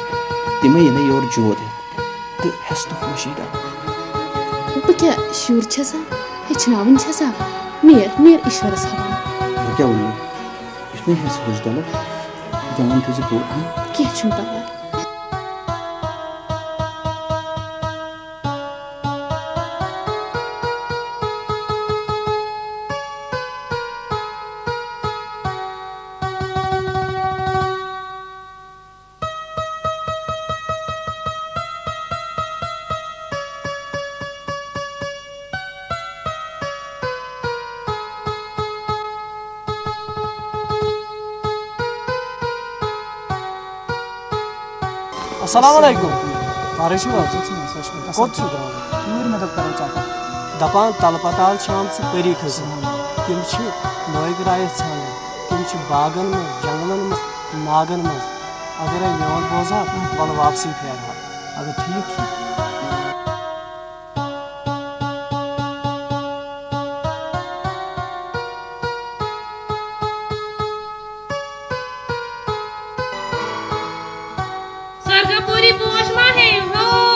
تِمے یِنَے یور جود ہٮ۪تھ تہٕ ہٮ۪س تہٕ ہوشے ڈلان۔ بہٕ کیٛاہ شُر چھسا؟ ہیٚچھناوُن چھسا؟ نیر، نیر ایشورس حوالہٕ۔ وۄنۍ کیٛاہ وَنو؟ یُتھ نہٕ ہٮ۪س ہوش ڈلکھ، دھیان تھٲیزِ پوٗرٕ۔ کینٛہہ چھُنہٕ پرواے۔ السلام علیکم۔ فارغ چھِو حظ؟ کوٚت چھِو درٛامٕتۍ؟ یوٗرۍ مےٚ دوٚپ کرو چکر۔ دپان تلہٕ پتال چھِ آمژٕ پری کھسٕنۍ۔ تِم چھِ نٲگۍ رایس ژھانڈان۔ تِم چھِ باغن منٛز، جنگلن منٛز، ناگن منٛز۔ اگرے میون بوزہا، ولہٕ واپسٕے پھیرہا۔ اگر ٹھیک چھُ۔ سرگا پوری پوش ما ہے ہو؟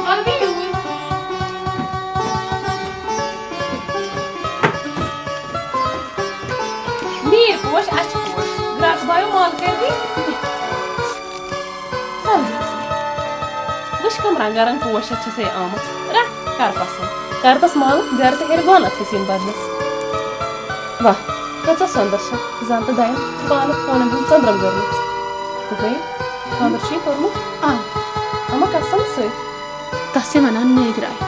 ابھی ہوئی۔ میر پوش، اچھا پوش۔ گرٛاکھ بایو مال کٔرۍ دی۔ وٕچھ کٕم رنگا رنگ پوش ہٮ۪تھ چھِ سے آمٕژ۔ رٹھ، کر پسنٛد۔ کر تس مال گرٕ تہٕ ہیٚرِ بۄن اتھس یِم بدلس۔ واہ، کۭژاہ سۄندر چھےٚ۔ زن تہٕ دین پانہٕ پونن ہُنٛد ژٔندرم گٔرمٕژ۔ دوٚپمَے، خانٛدر چھُے کوٚرمُت؟ آ۔ اما قسم سۭتۍ۔ تس چھِ ونان نٲگراے۔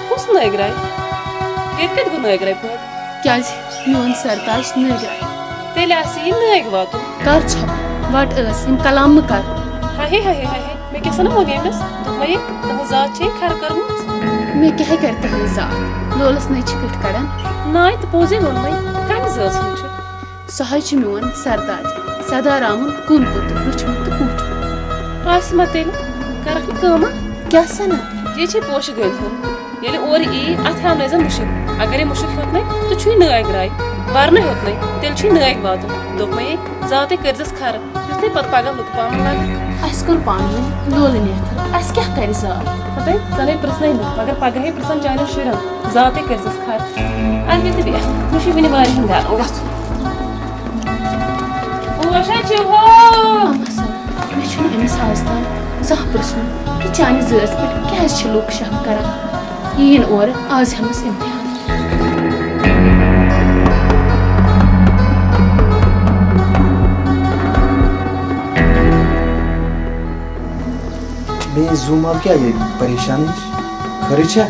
کُس نٲگراے؟ ییٚتہِ کتہِ گوٚو نٲگراے پٲدٕ؟ کیازِ؟ میون سرتاج نٲگراے۔ تیٚلہِ آسہِ یہِ نٲگۍ واتُن۔ کر ژھۄپ، وٹ ٲس، یِم کلام مہٕ کر۔ ہاے ہے، ہاے ہے، ہاے ہے، مےٚ کیٛاہ سا نہٕ ووٚن ییٚمِس؟ دوٚپمَے، تُہٕنٛز ذات چھے کھرٕ کٔرمٕژ۔ مےٚ کیٛاہ کرِ تٕہٕنٛز ذات؟ لولس نٔے چھِ کٔٹھۍ کڑان۔ ناے تہٕ پوٚزے ووٚنمَے، کمہِ ذٲژ ہُنٛد چھُ؟ سُہ حظ چھُ میون سرداج، سدار آمُن کُن پُتر، رُچھمُت تہٕ کُٹھ۔ آسہِ ما تیٚلہِ؟ کرکھ نہٕ کٲمہ؟ کیٛاہ سنا؟ یے چھے پوشہِ گٔنٛدۍ ہُنٛد۔ ییٚلہِ اورٕ یی، اتھ ہاونٲے زن مُشُک۔ اگر یہِ مُشُک ہیوٚتنَے، تہٕ چھُے نٲگۍ راے۔ ورنہٕ ہیوٚتنَے، تیٚلہِ چھُے نٲگۍ واتُن۔ دوٚپمَے، ذاتے کٔرۍزٮ۪س کھرٕ، یُتھ نَے پتہٕ پگاہ لُکہٕ پامن لگکھ۔ اَسہِ کوٚر پانہٕ ؤنۍ لولہٕ نیتھر، اَسہِ کیٛاہ کرِ ذات؟ ہتے، ژٕ نے پرٛژھنَے نہٕ، مگر پگاہے پرٛژھن چانٮ۪ن شُرٮ۪ن، ذاتے کٔرۍزٮ۪س کھرٕ۔ اَدٕ بیٚہہ تہٕ بیٚہہ، مےٚ چھُے وُنہِ واریاہن گرن گژھُن۔ پوشا چھِ ہو۔ اما سا، مےٚ چھُنہٕ أمِس آز تام زانٛہہ پرٛژھمُت کہِ چانہِ زٲژ پٮ۪ٹھ کیٛازِ چھِ لوٗکھ شک کران۔ یہِ یِن اورٕ، آز ہٮ۪مس امتحان۔ میٲنۍ زوٗ مال کیٛاہ گٔے؟ پریشان ہِش؟ خٲرٕے چھا؟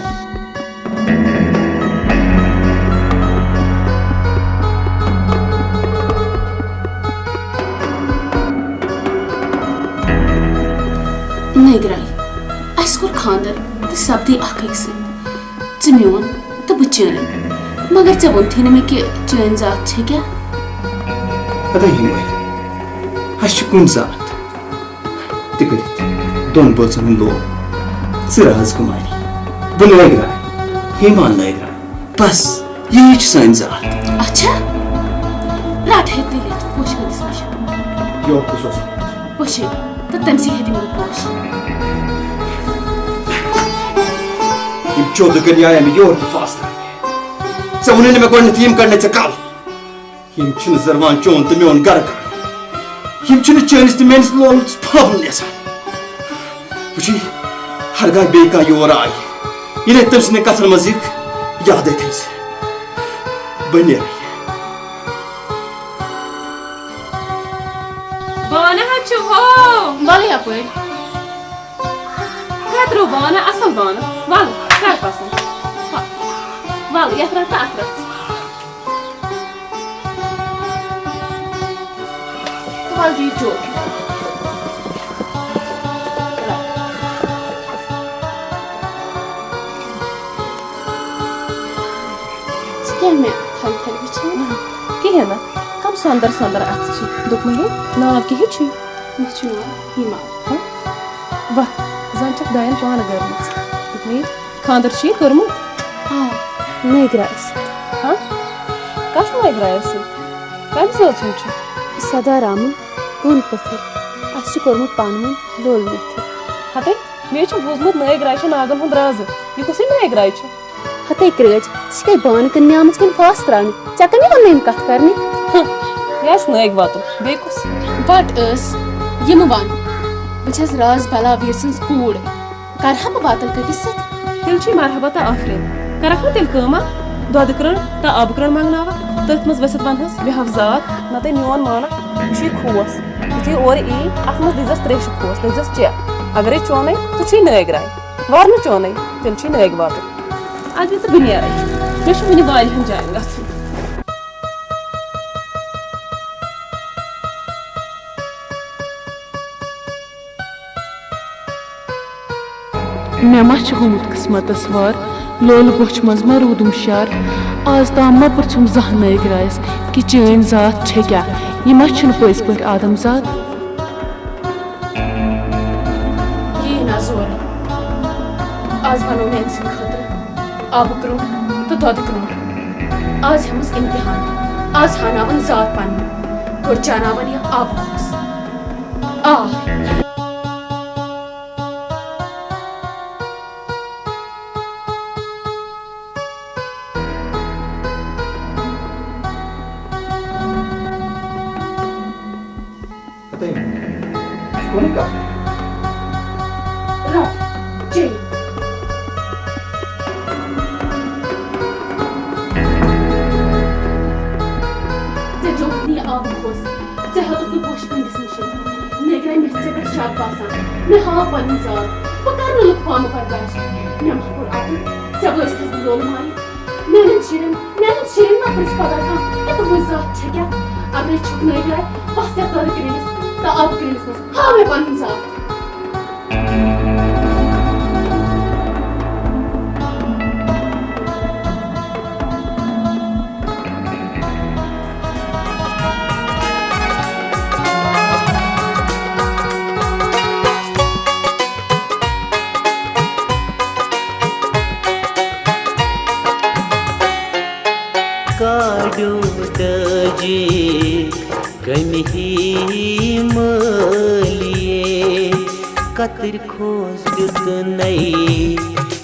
نٲگراے، اَسہِ کوٚر خانٛدر تہٕ سپدے اکھ أکۍ سٕنٛدۍ۔ ژٕ میون تہٕ بہٕ چٲنۍ۔ مگر ژےٚ ووٚنتھٕے نہٕ مےٚ کہِ چٲنۍ ذات چھےٚ کیٛاہ؟ پتہ یِمے، اَسہِ چھِ کُنہِ ذات۔ تہِ کٔرِتھ دۄن بٲژن ہُنٛد لول۔ ژٕ راز کُماری، بہٕ نٲگراے، ہیما نٲگراے۔ بس، یی چھِ سٲنۍ ذات۔ اچھا، رٹ ہے تیٚلہِ یتھ پوشہِ گٔدِس نِش۔ یور کُس اوس؟ پوشے، تہٕ تٔمۍ سٕے ہیٚتۍ یِم پوش۔ یِم چودٕ کٔلۍ آے مےٚ یور تہٕ فاس ترٛاونہِ۔ ژےٚ ووٚنُے نہٕ مےٚ گۄڈٕنیتھ یِم کڑنَے ژےٚ کل۔ یِم چھِنہٕ زروان چون تہٕ میون گرٕ کانٛہہ۔ یِم چھِنہٕ چٲنِس تہٕ میٲنِس لولُک پھاوُن یژھان۔ وٕچھی، ہرگاہ بیٚیہِ کانٛہہ یور آیہِ، ییٚلہِ تٔمۍ سٕنٛدٮ۪ن کتھن منٛز یِکھ، یادے تھٲیزِ۔ بہٕ نیرٕ۔ بانہٕ حظ چھُ ہو۔ وَلہٕ یَپٲرۍ۔ کَتریو بانہٕ، اَصٕل بانہٕ۔ وَلہٕ، کر پَسنٛد۔ وَلہٕ، یَتھ رَٹھ تہٕ اَتھ رَٹھ۔ پھل دِیِو چوب۔ ژٕ کیٛاہ مےٚ تھلہِ تھلہِ وٕچھان؟ کِہیٖنۍ نہٕ۔ کَم سۄندر سۄندر اَتھٕ چھِ۔ دوٚپمَے ہے، ناو کیٛاہ ہیوٗ چھُے؟ مےٚ چھُ ناو ہیما۔ ہہ؟ واہ، زَن چھَکھ دایَن پانہٕ گٔرمٕژ۔ دوٚپمَے ہے، خانٛدر چھُے کوٚرمُت؟ آ، نٲگۍ رایہِ سۭتۍ۔ ہہ؟ کَس نٲگۍ رایَس سۭتۍ؟ کَمہِ زٲژ ہُنٛد چھُ؟ سدا رامُن، کوٗن پٔتھٕر۔ اَسہِ چھُ کوٚرمُت پانہٕ ؤنۍ لول میتھٕر۔ ہتے، مےٚ چھُ بوٗزمُت نٲگۍ راے چھِ ناگن ہُنٛد رازٕ۔ یہِ کُسٕے نٲگۍ راے چھُ؟ ہتے کرٛٲج، ژٕ چھکھے بانہٕ کٕننہِ آمٕژ کِنہٕ فاس ترٛاونہِ؟ ژےٚ کَمہِ ووٚن مےٚ یِم کَتھٕ کرنہِ؟ ہہ، یہِ آسہِ نٲگۍ واتُن، بیٚیہِ کُس؟ وٹ ٲس؟ یِمہٕ وَن، بہٕ چھَس راز بلاویر سٕنٛز کوٗر۔ کرٕ ہا بہٕ واتل کٔٹِس سۭتۍ؟ تیٚلہِ چھُے مرحبا تہٕ آفرین۔ کرکھ نا تیٚلہِ کٲما؟ دۄدٕ کرٛنٛڈ تہٕ آبہٕ کرٛنٛڈ منٛگناوکھ، تٔتھۍ منٛز ؤسِتھ ونہس، مےٚ ہاو ذات، نتہٕ میون مانکھ چھُے کھوس۔ یُتھُے اورٕ یی، اتھ منٛز دیٖزٮ۪س تریشہِ کھوس، دٔپزٮ۪س، چےٚ، اگرے چونٕے، ژٕ چھُے نٲگۍ راے۔ ورنہٕ چونٕے، تیٚلہِ چھُے نٲگۍ واتُن۔ ادٕ یہِ تہٕ بہٕ نیرے۔ مےٚ چھُ وُنہِ واریاہن جاین گژھُن۔ مےٚ ما چھُ گوٚمُت قٕسمتس وار، لولہٕ بوچھِ منٛز ما روٗدُم شر؟ آز تام ما پرٛژھُم زانٛہہ نٲگۍ رایس کہِ چٲنۍ ذات چھےٚ کیٛاہ؟ یہِ ما چھُنہٕ پٔزۍ پٲٹھۍ آدم زاد؟ یی نہ زورٕ۔ آز بنوو مےٚ أمۍ سٕنٛدِ خٲطرٕ آبہٕ کرٛونٛڈ تہٕ دۄدٕ کرٛونٛڈ۔ آز ہٮ۪مس امتحان۔ آز ہاوناون ذات پنٕنۍ۔ گۄڈٕ چاناون یہِ آبہٕ کھوس۔ آ۔ ہتے، یہِ چھُ کُنہِ کتھ؟ رٹ، چے۔ ژےٚ چوتھ نہٕ یہِ آبہٕ کھوس، ژےٚ ہیوٚتُتھ نہٕ پوشہِ کٔنٛدِس نِش۔ نگرا، مےٚ چھِ ژےٚ پٮ۪ٹھ شک باسان۔ مےٚ ہاو پنٕنۍ ذات۔ بہٕ کرٕ نہٕ لُکہٕ پامہٕ برداش۔ مےٚ ما کوٚر اَتُن، ژےٚ بٲزتھَس بہٕ لولہٕ ماے۔ میانٮ۪ن شُرٮ۪ن، میانٮ۪ن شُرٮ۪ن ما پرٛژھ پگاہ کانٛہہ، ہے، تُہٕنٛز ذات چھےٚ کیٛاہ؟ اگرے چھُکھ نٲوۍ راے، وَس یَتھ دۄدٕ کرٛیٖلِس تہٕ آبہٕ کرٛیٖلِس منٛز، ہاو مےٚ پنٕنۍ ذات۔ کاڈو ڈٲجی کمہِ ہی مٲلیے، کتٕرۍ کھوژ دیُت نَے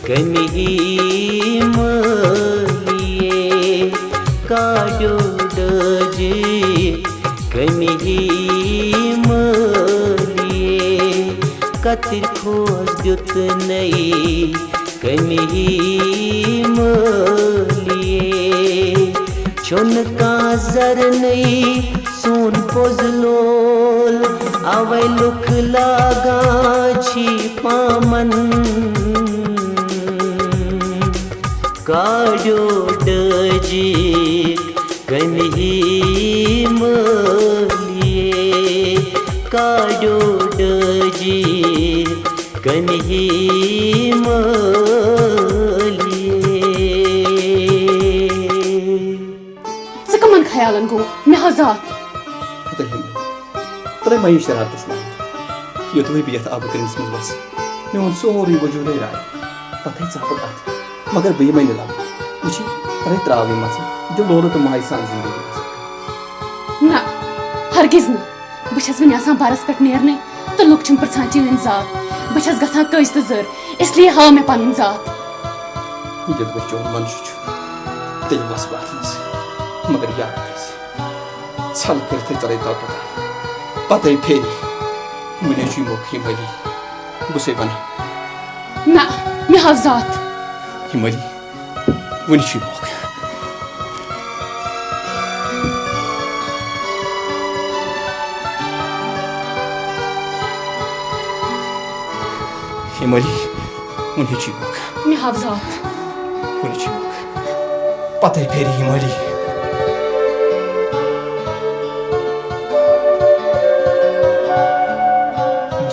کمہِ ہی مٲلیے، کاڈو ڈٲجی کمہِ ہی مٲلیے، کتٕرۍ کھوژ دیُت نَے کمہِ ہی مٲلیے۔ چھُنہٕ کانٛہہ زرنٕے سون پوٚز لول، اوے لُکھ لاگان چھی پامن۔ کاڈو ڈٲجی کمہِ ہی مٲلیے، کاڈو ڈٲجی کمہِ ہی مٲلیے۔ ژٕ کمن خیالن گوٚو مےٚ ہا ذات؟ ہتہٕ ہیٚمہِ، ترٛٲے مےٚ یہِ شرارتس منٛز۔ یوٚتام بہٕ یتھ آبہٕ کرٛنٛڈِس منٛز وسہٕ، میون سورُے وجوٗدے راے۔ پتہٕ ہے ژاپُک اتھ، مگر بہٕ یِمے نہٕ لبہٕ۔ وٕچھِو، ترٛٲے ترٛاو یِم مژٕ، دِ لولہٕ تہٕ ماجہِ سان زندگی گُزار۔ نہ، ہرگز نہٕ۔ بہٕ چھَس وٕنہِ آسان بَرَس پٮ۪ٹھ نیرنٕے تہٕ لُکھ چھِم پرٛژھان چٲنۍ ذات۔ بہٕ چھَس گژھان کٔج تہٕ زٔر، اس لیے ہاو مےٚ پَنٕنۍ ذات۔ ییٚلہِ وۄنۍ چون منشہٕ چھُ، تیٚلہِ وَسہٕ بہٕ اَتھ منٛز۔ مگر یاد تھٲیزِ، ژھَل کٔرِتھٕے ژَلَے تَو پَتہ۔ پَتَے پھیرِ، وٕنہِ چھُے موقعہٕ، یِم ؤری گوٚژھے بَنان۔ نہ، مےٚ ہاو ذات۔ یِم ؤری وٕنہِ چھُے موقعہٕ۔ ہماری، وٕنہِ چھُے موقعہٕ۔ مےٚ ہاو ذات۔ وٕنہِ چھُے موقعہٕ۔ پتہٕ پھیرِ ہماری۔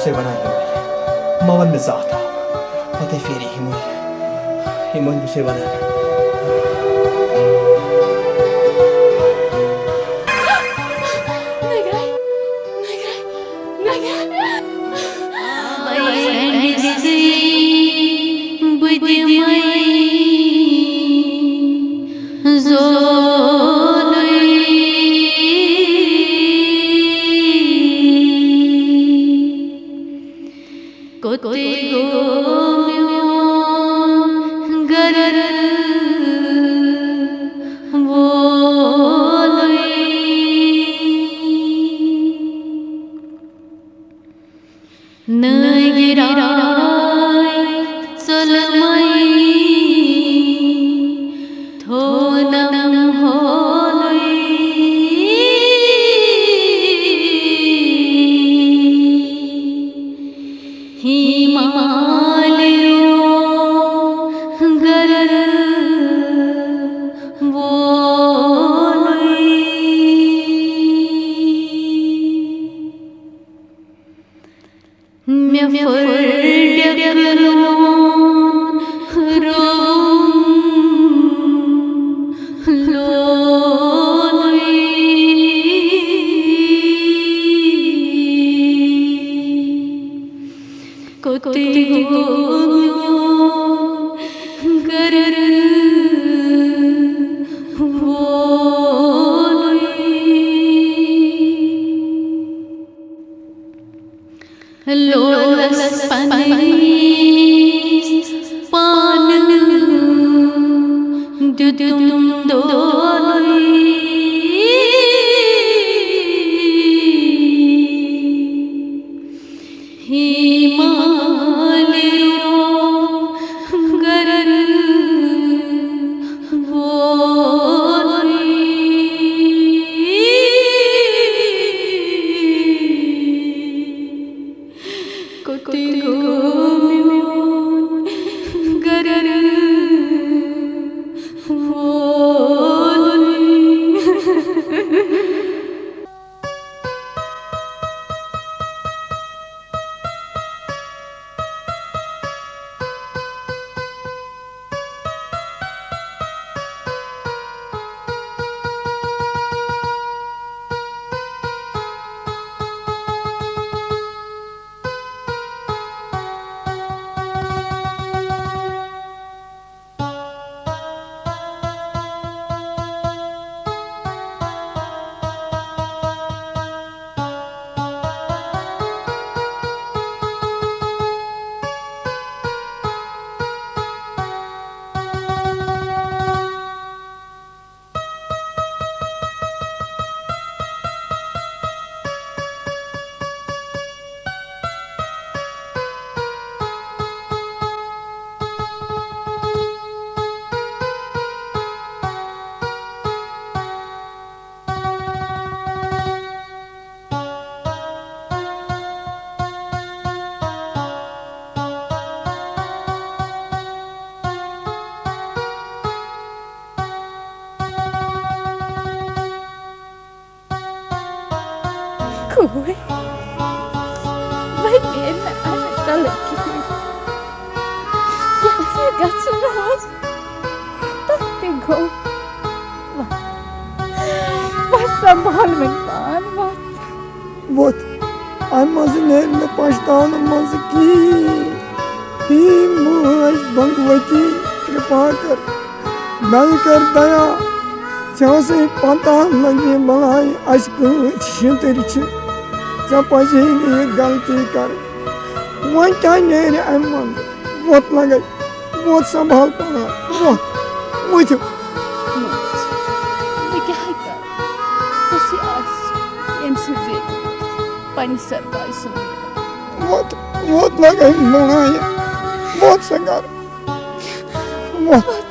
ژے وَنان ہِموے۔ مہ وَن مےٚ زانٛہہ تھاو۔ پَتَے پھیری ہِموے۔ ہِموے بہٕ چھُسَے وَنان۔ نگراے، نگراے، نگراے۔ بہٕ دِمَے زولُے۔ کوٚتٕے گوٚو میون گرٕ وولُے؟ نٲگِر آے ژوٚلمَے تھوونم ہولُے۔ ہی مالیو گرٕ وولُے۔ مےٚ پھٔر ڈٮ۪کہٕ لون رووُم لولُے۔ کوٚتٕے گوٚو میون گرٕ وولُے؟ لولس پننِس پانہٕ دیُتُم دولُے۔ ہی مالیو گرٕ وولُے۔ کوٚتٕے گوٚو میون گرٕ وولُے؟ کوٗر، وۄنۍ نیرِ نہٕ اَمہِ تَلہٕ کِہیٖنۍ۔ ییٚلہِ یہِ گژھُن اوس، تَتھ تہِ گوٚو۔ وۄنۍ، وۄنۍ سنٛبھال وۄنۍ پان، وۄتھ۔ وۄتھ، اَمہِ منٛزٕ نیرِ نہٕ پَشتاونہٕ منٛزٕ کِہیٖنۍ۔ ہی مٲج بنگوتی کرپاکر، مےٚ کر دیا، ژےٚ ٲسٕے پتہ لگہِ بلاے اَسہِ کۭتۍ شِتٕرۍ چھِ، ژےٚ پزِ ہے نہٕ یہِ غلطی کرٕنۍ۔ وۄنۍ کیٛاہ نیرِ اَمہِ منٛزٕ؟ وۄتھ لگے، وۄتھ سنبھال پان، وۄتھ، وۄتھِو۔ بہٕ کیٛاہ کرٕ؟ کُسٕے آسہِ ییٚمہِ سٕنٛز زیٚوِ پننہِ سرٕ پایہِ سُنٛد۔ وۄتھ، وۄتھ لگے بلاے، وۄتھ سا گرٕ۔ وۄتھ۔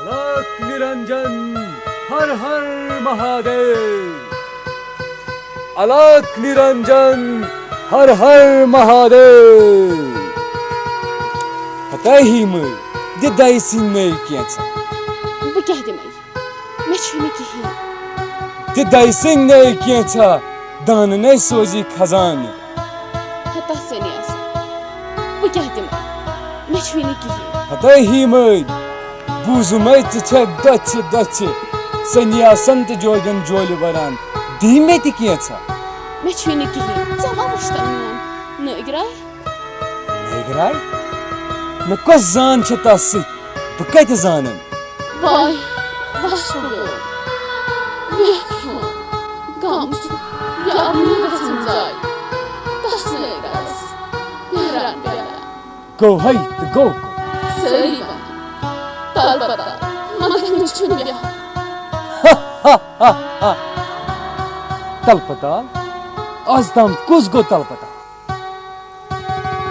الک نرنجن، ہر ہر مہادیو۔ الک نرنجن، ہر ہر مہادیو۔ ہتاہی مٔرۍ، دِ دَیہِ سٕنٛدۍ نٔے کینٛژھا۔ بہٕ کیٛاہ دِمے؟ مےٚ چھُے نہٕ کِہیٖنۍ۔ دِ دَیہِ سٕنٛدۍ نٔے کینٛژھا، دانہٕ نے سوزی خزانہٕ۔ ہتا سنیاسا، بہٕ کیٛاہ دِمے؟ مےٚ چھُے نہٕ کِہیٖنۍ۔ ہتاہی مٔرۍ، بوٗزُمَے ژٕ چھَکھ دۄژھِ دۄژھِ سنیاسن تہٕ جوجن جولہِ وران۔ دِ مےٚ تہِ کینٛژھا۔ مےٚ چھُے نہٕ کِہیٖنۍ۔ ژےٚ ما وُچھتن میون نٲگراے؟ نٲگراے؟ مےٚ کۄس زان چھےٚ تس سۭتۍ؟ بہٕ کتہِ زانن؟ واے، وَس پھُلو، ویکھ پھُل، کم چھُ یہِ اَمُن گژھن ضایع؟ تس نٲگراس پیران پیران۔ گوٚو ہے تہٕ گوٚو۔ سٲری ونان، تل پتال، مگر مےٚ چھُنہٕ بیہان۔ تل پتال؟ از تام کُس گوٚو تل پتال؟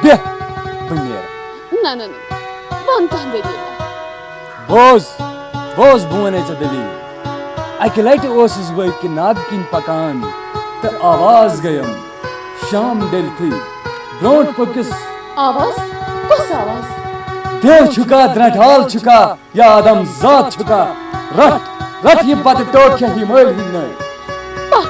بیٚہہ، بہٕ نیرٕ۔ نہ، نہ، نہ، وَن کانٛہہ دٔلیٖل۔ بوز، بوز، بہٕ وَنے ژےٚ دٔلیٖل۔ اَکہِ لَٹہِ اوسُس بہٕ أکہِ ناگہٕ کِنۍ پَکان تہٕ آواز گٔیَم شام ڈٔلتھٕے۔ برٛونٛٹھ پوٚکُس۔ آواز؟ کۄس آواز؟ دیو چھُکا، درٛٹھال چھُکا؟ یا آدم ذات چھُکا؟ رٹھ، رٹھ یہِ بتہٕ ٹوکھ کھٮ۪تھ یہِ مٲلۍ ہٕنٛدۍ نٲے۔ پکھ،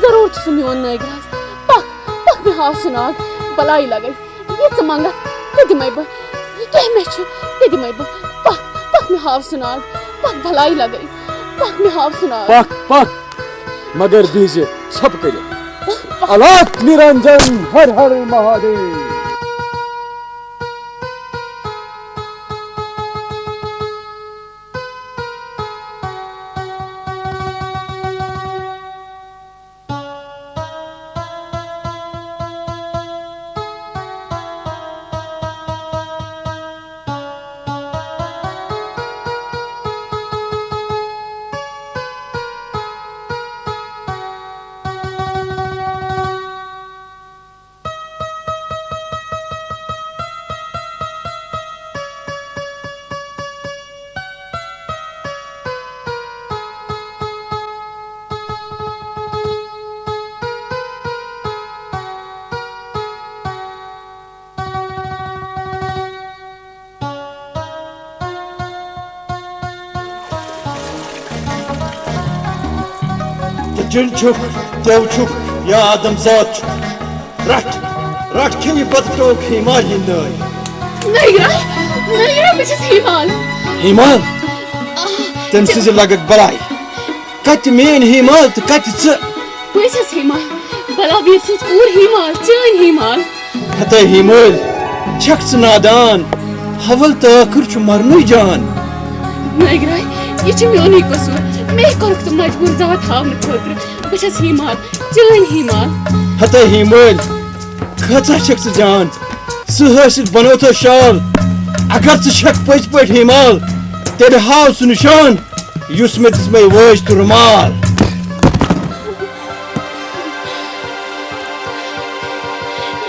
ضروٗر چھُ سُہ میون نٲگۍ راز۔ پکھ، پکھ مےٚ ہاو سُہ ناگ، بلاے لگے۔ یہِ ژٕ منٛگکھ، تہِ دِمے بہٕ۔ یہِ کیٛاہ مےٚ چھُ، تہِ دِمے بہٕ۔ پکھ، پکھ مےٚ ہاو سُہ ناگ، پکھ بلاے لگے۔ پکھ مےٚ ہاو سُہ ناگ۔ پکھ، پکھ، مگر بِہزِ ژھۄپہٕ کٔرِتھ۔ الک نرنجن ہر ہر مہادیو۔ تہٕ جِن چھُکھ، دیو چھُکھ، یا آدم ذات چھُکھ۔ رٹھ، رٹھ کھیٚنہِ بتہٕ ٹوکھ ہیمال ہِنٛدۍ نٲے۔ نٔے راے، نٔے راے، بہٕ چھَس ہیمال۔ ہیمال؟ آ۔ تٔمۍ سٕنٛزِ لگک بلاے۔ کتہِ میٲنۍ ہیمال تہٕ کتہِ ژٕ؟ بہٕ چھَس ہیمال، بلاویر سٕنٛز کوٗر ہیمال، چٲنۍ ہیمال۔ ہتے ہیمٲلۍ، چھکھ ژٕ نادان؟ حول تہٕ ٲخٕر چھُ مرنُے جان۔ نٲگراے، یہِ چھُ میونُے قصوٗر۔ مے کوٚرُکھ ژٕ مجبوٗر ذات ہاونہٕ خٲطرٕ۔ بہٕ چھَس ہیمال، چٲنۍ ہیمال۔ ہتے ہیمٲلۍ، کۭژاہ چھکھ ژٕ جان؟ سُہ حٲصِل بنوتھو شال۔ اگر ژٕ چھکھ پٔزۍ پٲٹھۍ ہیمال، تیٚلہِ ہاو سُہ نِشان، یُس مےٚ دِژمَے وٲج تہٕ رُمال۔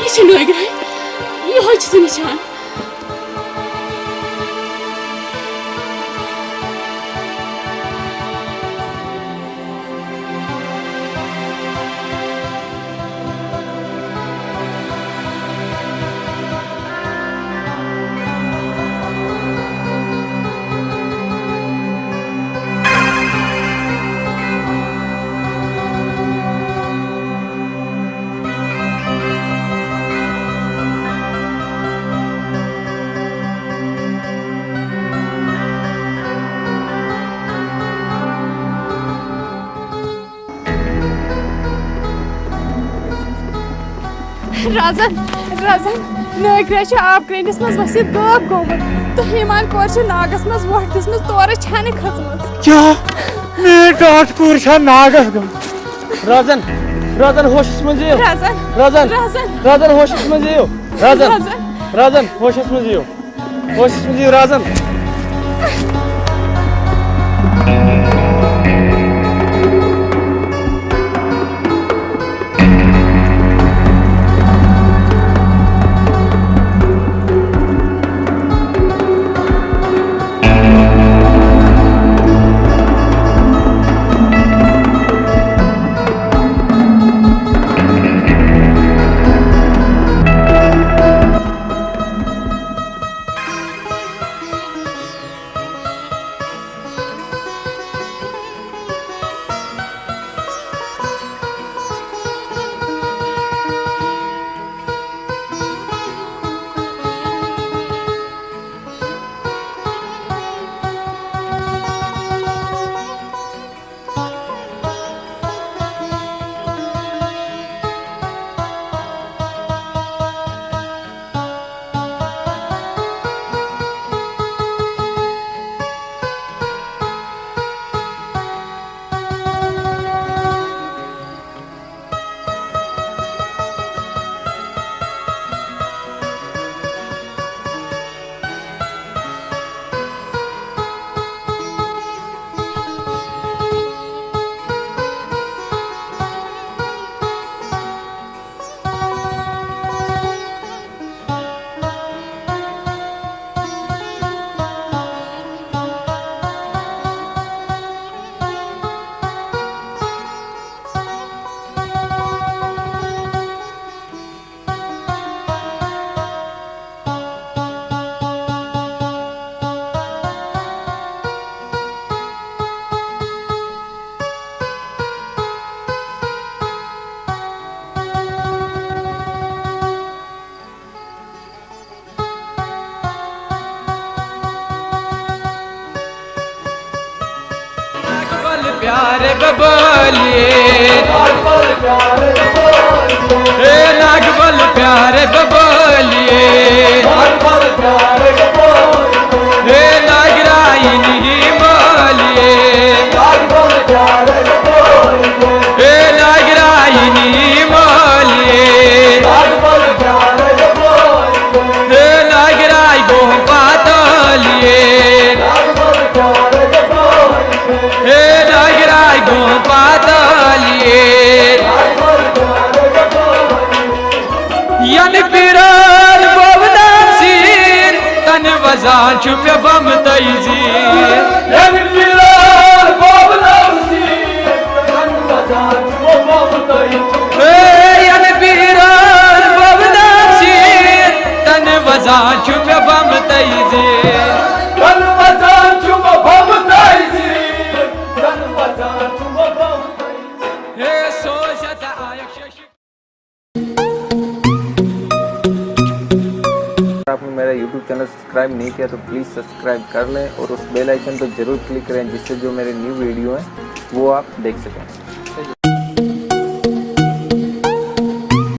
یہِ چھُ نٲگراے، یِہوٚے چھُ سُہ نِشان۔ رازن، رازن، نٲگرا چھُ آب کرٛنٛڈِس منٛز ؤسِتھ غٲب گوٚمُت تہٕ ہیمان کورِ چھِ ناگس منٛز وۄٹھ دِژمٕژ، تورے چھنہٕ کھٔژمٕژ۔ کیٛاہ؟ میٲنۍ ٹاٹھ کوٗر چھا ناگس گٔمٕژ؟ رازن، رازن، ہوشس منٛز یِیِو۔ رازن، رازن، رازن۔ رازن، ہوشس منٛز یِیِو۔ رازن، رازن۔ رازن، ہوشس منٛز یِیِو۔ ہوشس منٛز یِیِو رازن۔ ناگبل پیارے ببالیے، اے ناگبل پیارے ببالیے، اے ناگرائنی مالیے، اے ناگرائنی مالیے، اے ناگرائی گوم پاتالیے، اے ناگرائی گوم پاتالیے۔ ین پیران بوبدان سیر، تن وزان چھُ مےٚ بم تیزیر۔ ین پیران بوبدان سیر، تن وزان چھُ مےٚ بم تیزیر۔ اے ین پیران بوبدان سیر، تن وزان چھُ مےٚ بم تیزیر۔ تن وزان چھُ مےٚ بم تیزیر۔ تن وزان چھُ مےٚ بم تیزیر۔ ہے سوزت آیک شش۔ آپ میرا یوٹیوب چینل سبسکرائب सब्सक्राइब नहीं किया तो प्लीज़ सब्सक्राइब कर लें और उस बेल आइकन को जरूर क्लिक करें, जिससे जो मेरे न्यू वीडियो हैं वो आप देख सकें।